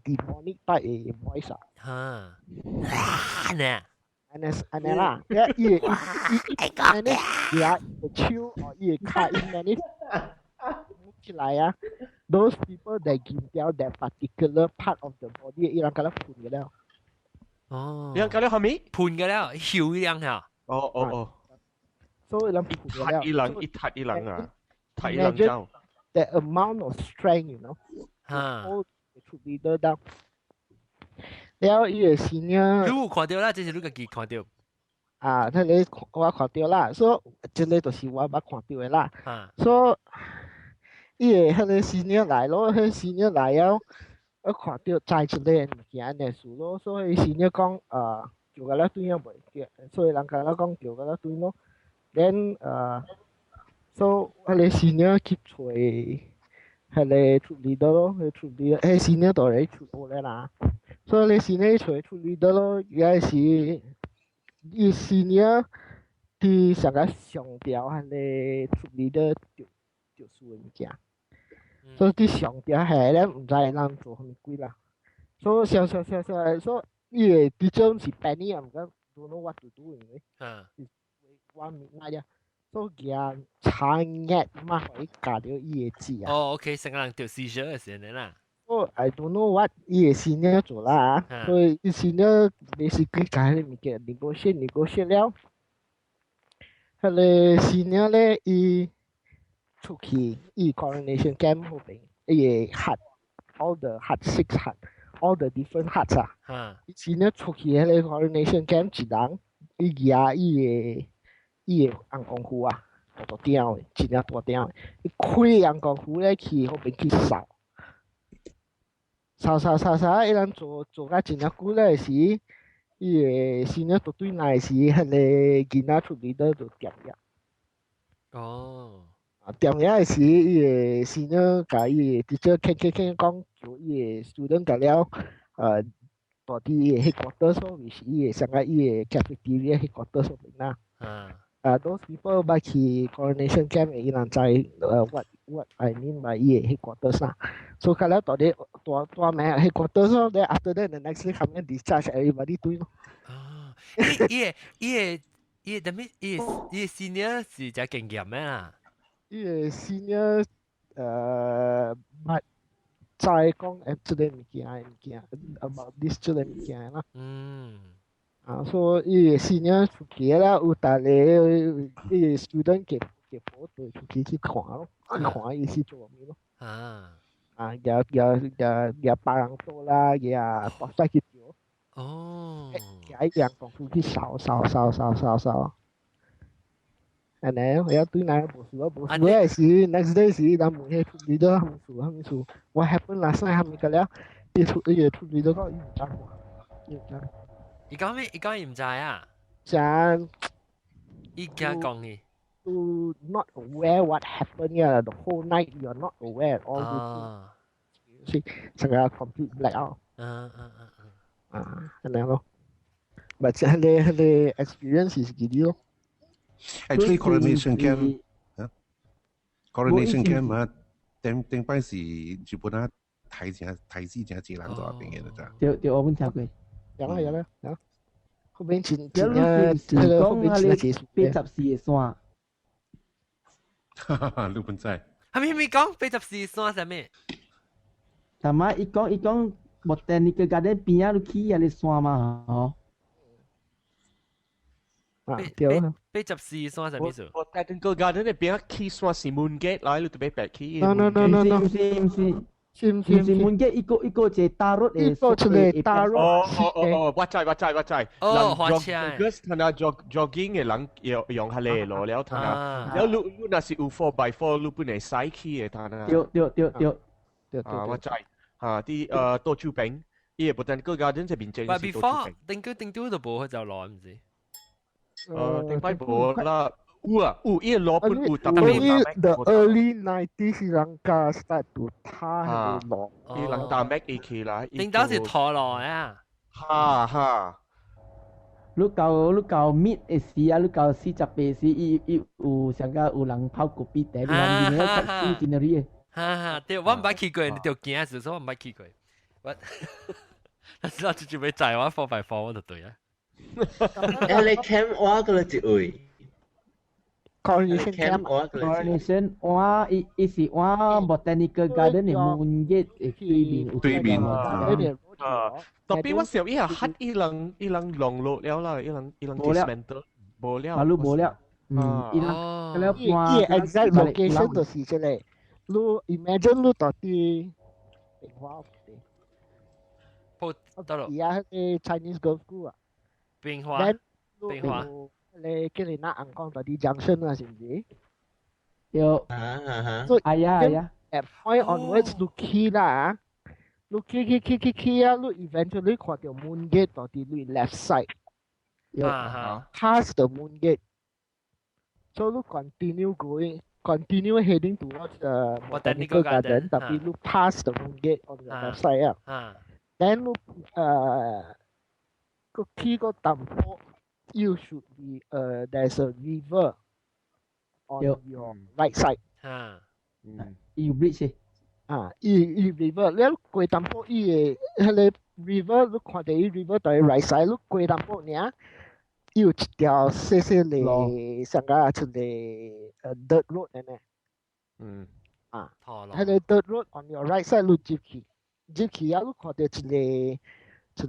demonic type 的 voice 啊。嚇，呢？按呢按呢啦，伊伊伊按呢，伊啊手哦，伊個跤，伊按呢起來啊。Those people that 禁掉 that particular part of the body，伊人共伊噴嘅了。哦，伊人共伊啥物？噴嘅了，笑伊人嚇。哦哦哦。所以人噴嘅了。踢伊人，伊踢伊人啊，踢伊人走。 The amount of strength. 嚇。 To be 得到。了伊個 senior，你有看到啦？這是你家己看到。啊，彼個我看到啦，所以這個就是我捌看到的啦。所以伊個彼個 senior 來咯，彼個 senior 來了，我看到載一個物件的事咯，所以 senior 講叫共咱轉啊袂叫，所以人共咱講叫共咱轉咯。Then so 彼個 senior 去揣彼個 troop leader 咯，彼個 troop leader，彼個 senior 就來出報咧啦。所以你 senior 揣 troop leader 咯，也是伊 senior 佇上個上調彼個 troop leader 著著數的物件。所以佇上調下咧，毋知人做啥物鬼啦。所以想想想想，所以伊個 teacher 是 panic 啊，毋敢 don't know what to do 因為。我明啊，所以舉長壓嘛，予伊咬著伊个舌啊。哦，OK，成個人著 seizure 的時陣啦。哦，I don't know what 伊個 senior 做啦，所以伊 senior basically 共彼個物件 negotiate negotiate 了，彼個 senior 咧，伊出去伊 coronation camp 彼邊，伊個 hut all the hut six hut all the different huts 啊，伊 senior 出去彼個 coronation camp 一人，伊舉伊個伊個紅光符啊，大大鼎的，真正大鼎的，伊開紅光符咧去彼邊去掃。掃掃掃掃，伊人做做甲真正久咧時，伊個 senior 倒轉來時，彼個囡仔出嚟都就掂了。哦。啊，掂了時，伊個 senior 共伊個 teacher 傾傾傾講，叫伊個 student 共了，蹛佇伊個 headquarters 所謂是伊個上個伊個 cafeteria headquarters 所邊啦。啊，those people 捌去 coronation camp 伊人知what I mean by 伊個 headquarters 啦。所以較了蹛佇蹛蹛名 headquarters 咯，then after that the next day come and discharge everybody 對咯。哦，伊個伊個伊個啥物伊個伊個 senior 是誠經驗的啦。伊個 senior 捌知講這個物件物件 about this 這個物件啦。啊，所以伊個 senior 出去了，有逐個伊個 student 給給報隊出去去看咯，去看伊是做啥物咯。啊，舉舉舉舉別人刀啦，舉大細去做。舉一樣功夫去掃掃掃掃掃掃。按呢，我要對來無事啊，無事的時，next day 時，人問彼 troop leader 啥物事啥物事，what happened last night 啥物個了，伊出伊個 troop leader 講伊毋知，伊毋知。伊講咩？伊講伊毋知啊？真。伊驚講伊。 You not aware what happened yeah, the whole night you're not aware all this 是成個 complete blackout。啊，按呢咯。But 彼個彼個 experience 是幾啲咯。 Actually coronation camp 啊，coronation camp 啊，頂頂擺是日本啊，睇正睇死誠濟人在邊嘅咋。對對，我們聽過。有啦有啦有。後邊前前啊，是講啊，你84個山。哈哈哈，你本知。係咪咪講84山啥物？同埋伊講伊講，Botanical Garden 邊仔你去遐個山嘛，吼。啊，對啊。 84山啥物意思？ Botanical Garden 嘅邊去山是 Moon Gate 來，你特別白去。 No no no no no，毋是毋是，是毋是門嘅一個一個一 tarot 一個一個 tarot。哦哦哦哦，我知我知我知。哦，花車。嗰時睇下 jogging 嘅人用用下嚟咯，了睇下，了你你若是有 4x4，你本來使去嘅睇下。對對對對對。啊，我知。嚇，啲多手柄，伊個 Botanical Garden 這邊正是多手柄。 頂個頂多都無去就來唔是？頂擺無啦。有啊，有，伊個路本有特別。 The early 90s 人家 start to 踏彼個路，伊人搭 Mac 伊去啦。頂到是拖路啊！哈哈。你到 meet 的時啊，你到48時，伊伊有上個有人泡咖啡茶，你看你那個真的的。哈哈，對，我毋捌去過，你就驚，所以我毋捌去過。我，但是我直接欲載我 4x4 我就對啊。誒，你 camp 我個一位。 Coronation Camp Coronation 我伊伊是我 Botanical Garden 的門嘅對面，對面對面。啊，特別我想伊係黑伊人伊人弄落了啦，伊人伊人 dismantle 無了。馬路無了，嗯，伊人了伊 exact location 就是這個，你 imagine 你到底平華鋪得咯。而家迄個 Chinese Girls School 啊。平華。平華。你叫你那紅光到啲 junction 啊，是唔是？對。啊啊所以係啊係啊。 At point onwards 你去啦，你去去去去去啊，你 eventually 看到 moon gate 到啲你 left side。啊 Past the moon gate。So 你 continue going, continue heading towards the Botanical Garden, 特別你 pass the moon gate on the left side 啊。Then 你個去個淡薄。You should be there's a river on your right side. 啊，嗯，有 bridge 啊，伊伊 river，你過淡薄伊個彼個 river，你看著伊 river 佇 right side，你過淡薄爾，伊有一條細細个，上個一個dirt road 按呢。嗯。啊，彼個 dirt road on your right side，你入去，入去啊，你看著一個。一個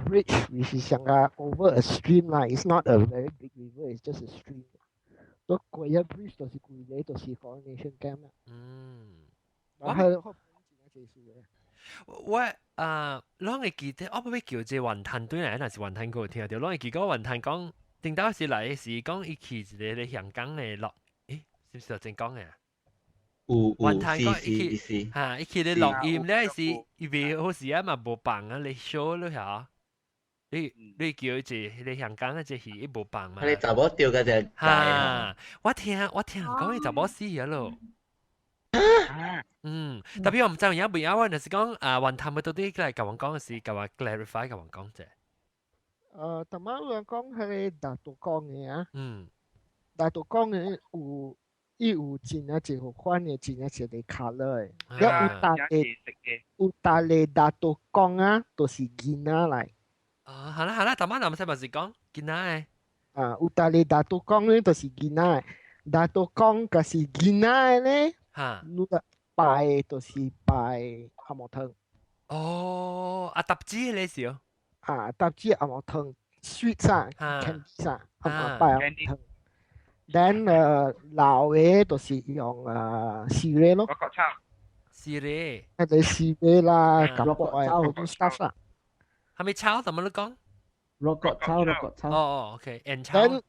bridge which 是像個 over a stream 啦，it's not a very big river, it's just a stream。都過一 bridge 就是規個就是 Coronation Camp 啦。嗯，我係我啊，攏會記得，我欲叫這雲吞對來，若是雲吞閣有聽著，攏會記講雲吞講，頂到時來時講伊去一個咧香港的樂，欸，是毋是真講的啊？有有雲吞講伊去嚇，伊去咧錄音咧是伊袂好時啊嘛無放啊，你 show 你嚇，你你叫一個彼香港的這戲伊無放嘛？彼查某釣個隻嚇，我聽我聽人講伊查某死啊咯。嗯，特別我毋知有影袂啊，我若是講啊，雲吞到底來共阮講的是共我 clarify 共阮講者。頭仔有人講彼個大肚公的啊，大肚公的有。伊有真啊一個款的，真啊一個 colour 的。了有逐个有逐个大肚公啊，都是囡仔來。啊，好啦好啦，頭仔南西嘛是講囡仔的。啊，有逐个大肚公咧，都是囡仔的。大肚公若是囡仔的咧，你拜的就是拜紅毛湯。哦，啊，搭子咧是哦。啊，搭子紅毛湯，sweet 啥，candy 啥，啊拜紅毛湯。Then 老的就是用絲梨咯。絲梨。彼個絲梨啦，甘蔗啊，好多 stuff 啦。係咪炒？怎麼你講？肉骨炒，肉骨炒。哦哦，OK，煙炒。 Then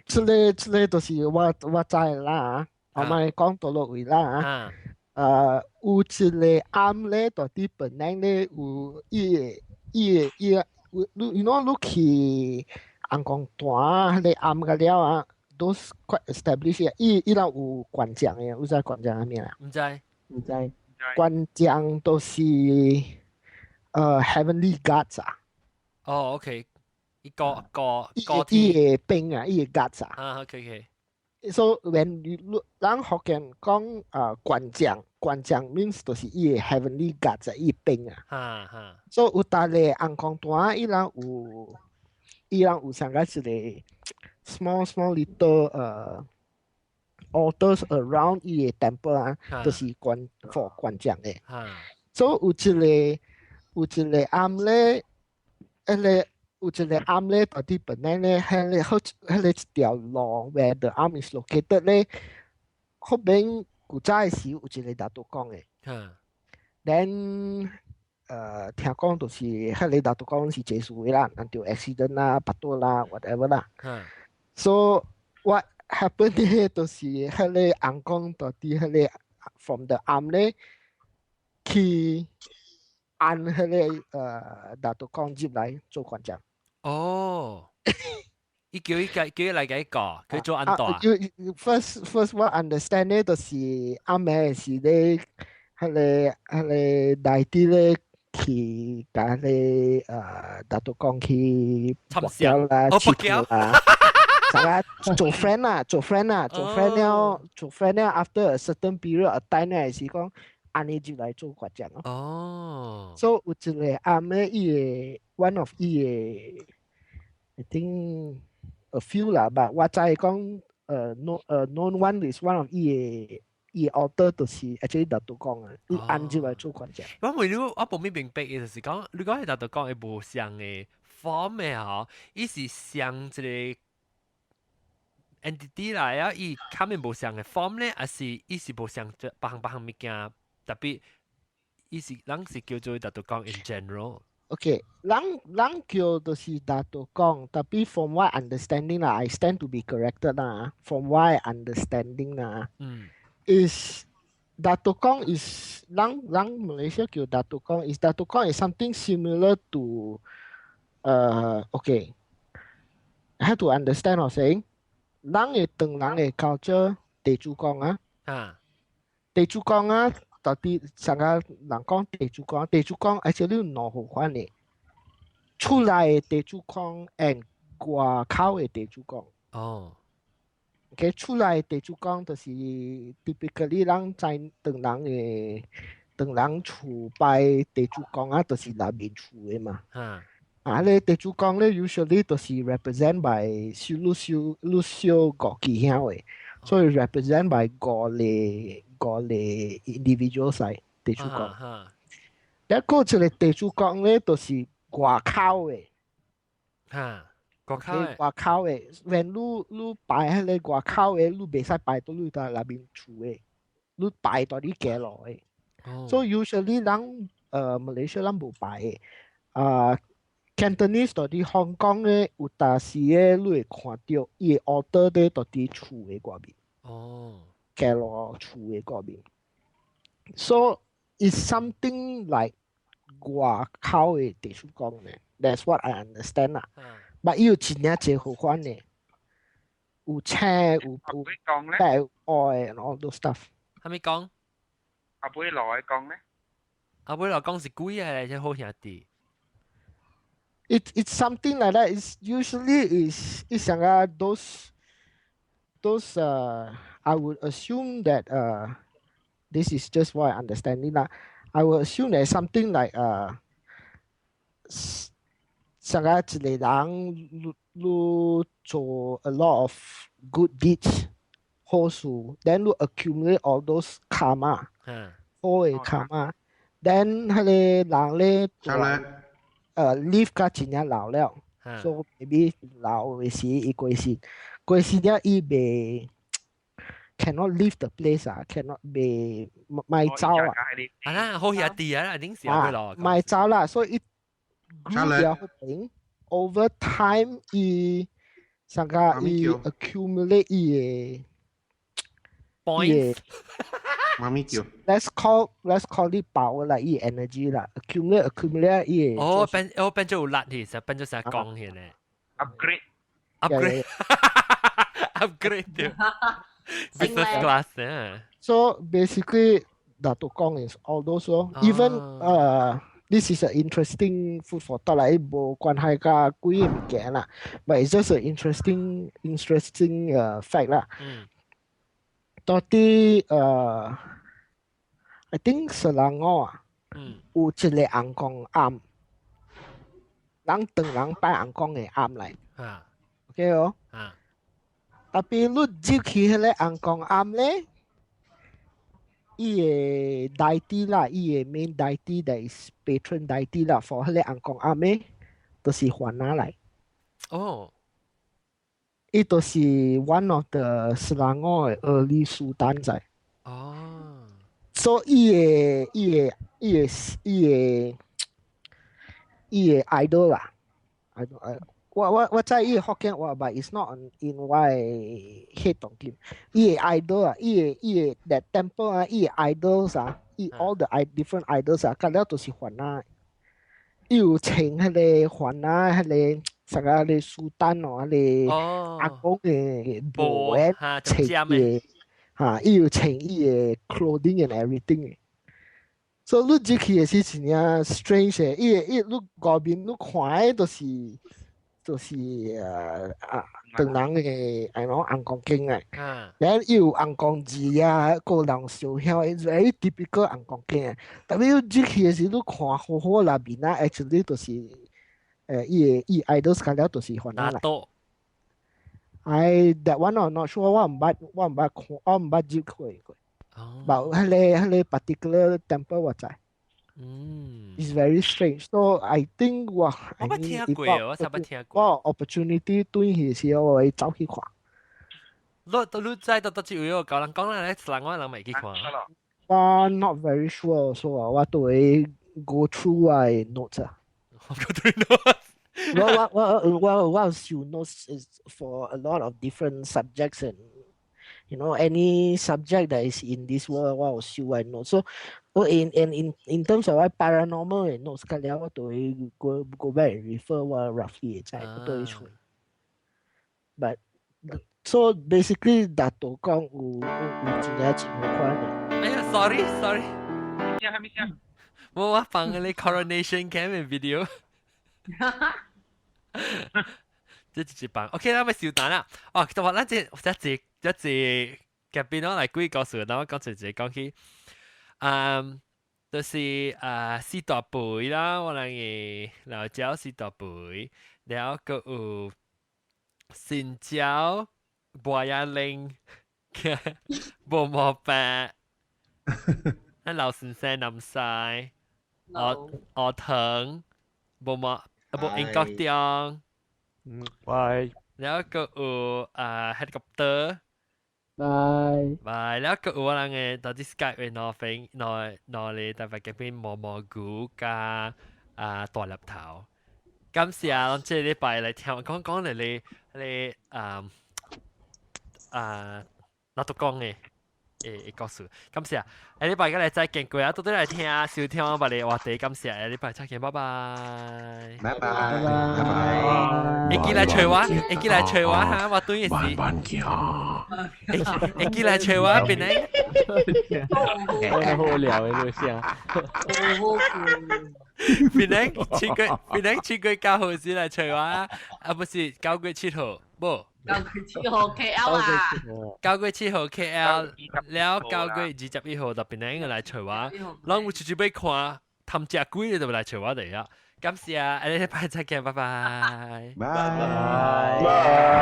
這個這個就是我我知啦，我咪講到落位啦。有一個暗咧，佇檳城咧有伊個伊個伊個，你 you know 你去紅光壇彼個暗個了啊？都 quite established 伊伊人有關將的，有知關將啥物啦？毋知，毋知。關將都是heavenly gods 啊。哦，OK，伊個個個伊個兵啊，伊個 gods 啊。啊，OK OK。 So when you 人福建講關將，關將 means 就是伊個 heavenly gods 啊，伊兵啊。哈哈。所以有逐個紅光壇，伊人有，伊人有上個一個 small small little altars around 伊個 temple 啊，就是關 for 關將的。所以有一個有一個暗咧，彼個有一個暗咧，佇檳城咧，彼個好彼個一條路 where the 暗 is located 咧，後邊古早的時有一個大肚公的。Then 聽講就是彼个拿督公是濟事的啦，人著 accident 啦、跋倒啦、whatever 啦。So what happened 咧，就是彼个尪公到底彼个 from the 庵咧去按彼个拿督公入來做館長。哦，伊叫伊叫伊來共伊教，佢做按大。 You first 我 understand 咧，就是暗暝是咧，彼个大啲咧去共彼个拿督公去參詳啦，哦，跋啦，大家做 friend 啦，做 friend 啦，做 friend 了，做 friend 了，after a certain period of time 咧，是講按呢就來做館長咯。所以有一个暗咧，伊个 one of 伊个，I think a few 啦，but 我知講known one is one of 伊個 altar 就是 actually 拿督公啊，伊按入來做館長。我問你，我無咩明白嘅，就是講，你講係拿督公會無相的 form 的嗬，伊是像一個 entity 來啊，伊較面無相的 form 咧，還是伊是無相別項別項物件，特別伊是人是叫做拿督公 in general。 Okay，人人叫就是拿督公，tapi from what understanding 啦，I stand to be corrected 啦。From what understanding 啦，is 拿督公 is 人人 Malaysia 叫拿督公 is 拿督公 is something similar to okay. I have to understand what I'm saying。人的唐人的 culture 地主公啊，地主公啊。到底上個人講地主公，地主公 actually 有兩號款的，厝內的地主公 and 外口的地主公。OK，厝內的地主公就是 typically 人在唐人的唐人厝拜地主公啊，就是內面厝的嘛。啊，咧地主公咧 usually 就是 represent by 小你小你小五支兄的，所以 represent by 五個 individual 嚟地主公。一個一個地主公咧，就是外口的。哈，外口的。外口的，when 你拜彼个外口的，你袂使拜到你佇內面厝的，你拜到你街路的。所以 usually 人Malaysia 人無拜的，啊 Cantonese 到佇香港咧，有當時咧，你會看著伊的 altar 咧，到佇厝的外面。街路厝的外面。So it's something like 外口的地主公咧。That's what I understand 啦。But 伊有真正濟好款的，有青有白有愛 and all those stuff。啥物講？阿尾來講咧？阿尾來講是鬼啊，這好兄弟。 It's something like that. It's usually is 像個 those I would assume that this is just what I understanding 啦。I would assume that something like 像個一個人你做 a lot of good deeds 好事，then 你 accumulate all those karma 好的 karma，then 彼個人咧live 甲真正老了，so maybe 老的時伊過身，過身了伊袂 cannot leave the place 啊，cannot 袂袂走啊。啊，好兄弟啊，一定是阿尾來。袂走啦，所以伊 grew 了後 over time 伊上個伊 accumulate 伊的 points。媽咪叫。 Let's call it power 啦，伊 energy 啦，accumulate accumulate 伊。哦，變做有力其實變做成講起咧。 Upgrade。 Upgrade。 Upgrade 掉。Business class 啊。 So basically, 拿督公 is all those 咯。Even this is an interesting food for thought 啦，伊無關係佮鬼的物件啦，but it's just an interesting fact 啦。到底I think 雪蘭莪啊，有一個尪公庵，人唐人拜尪公的庵來。OK 哦。Tapi 你入去彼个尪公庵咧，伊的 deity 啦，伊的 main deity that is patron deity 啦，for 彼个尪公庵咧，就是番仔來。伊就是 one of the 雪蘭莪的 early sultan 在。所以伊的伊的伊个伊个伊个 idol 啦，idol 我知伊個福建話，but it's not in 我的系統裏。伊個 idol 啊，伊個 that temple 啊，伊個 idols 啊，伊 all the different idols 啊，佮了都是番仔。伊有穿彼个番仔，彼个啥個彼個蘇丹哦，彼個阿公的帽的穿伊個，哈，伊有穿伊個 clothing and everything 的。所以你入去的時真正 strange 的，伊個伊你外面你看的都是。就是啊，唐人的哎喏尪公經啊，然後有尪公字啊，個人燒香，it's very typical 尪公經啊。但係你入去的時，你看好好內面啊，actually 就是伊個伊 idols 較了就是番仔啦。I that one I'm not sure，我毋捌看，我毋捌入去過。哦。但彼個 particular temple 我知。It's very strange. So I think 我我捌聽過，我才捌聽過。我 opportunity 對去時候，我會走去看。你你知道到這位舊人講啦，人我人未去看。我 not very sure，所以我都會 go through 我的 notes 啊。 Go through notes。我收 notes is for a lot of different subjects and any subject that is in this world 我有收我 notes. So 我 in terms of paranormal 的 notes 較了，我都會 go back and refer 我 roughly 會知，我都會出。But so basically 達到講有真正真好款的。哎呀，sorry sorry。咩聲？我放個你 coronation cam 的 video。這一放，OK 啦，咪小等啦。哦，其實話咱這一一一夾邊我來幾個故事，然後講一一講起，就是啊四大杯啦，我人嘅老椒四大杯，然後閣有新椒、博雅玲、無毛白，啊老先生南西，學藤，無毛啊無英國中。嗯，拜。然後閣有啊 helicopter。拜。拜，然後閣有我人嘅到啲 Skype 嘅兩飛兩兩個台北嗰邊毛毛菇加啊大粒頭。感謝啊，這禮拜來聽我講講嚟你你啊啊，拿督講嘅。誒故事，感謝。下禮拜過來再見過啊，多多來聽收聽我哋話題，感謝。下禮拜再見，拜拜。拜拜，拜拜。會記來揣我，會記來揣我哈，我對嘅是。慢慢行。會記來揣我邊呢？好聊嘅這聲。邊呢？7月，邊呢？7月9號先來揣我，啊不是9月7號，無。 9月7號 KL 啊！ 9月7號 KL，了9月21號就邊個來揣我，攏有出去欲看，貪食鬼就來揣我哋啊！感謝啊，下禮拜再見，拜拜。拜拜。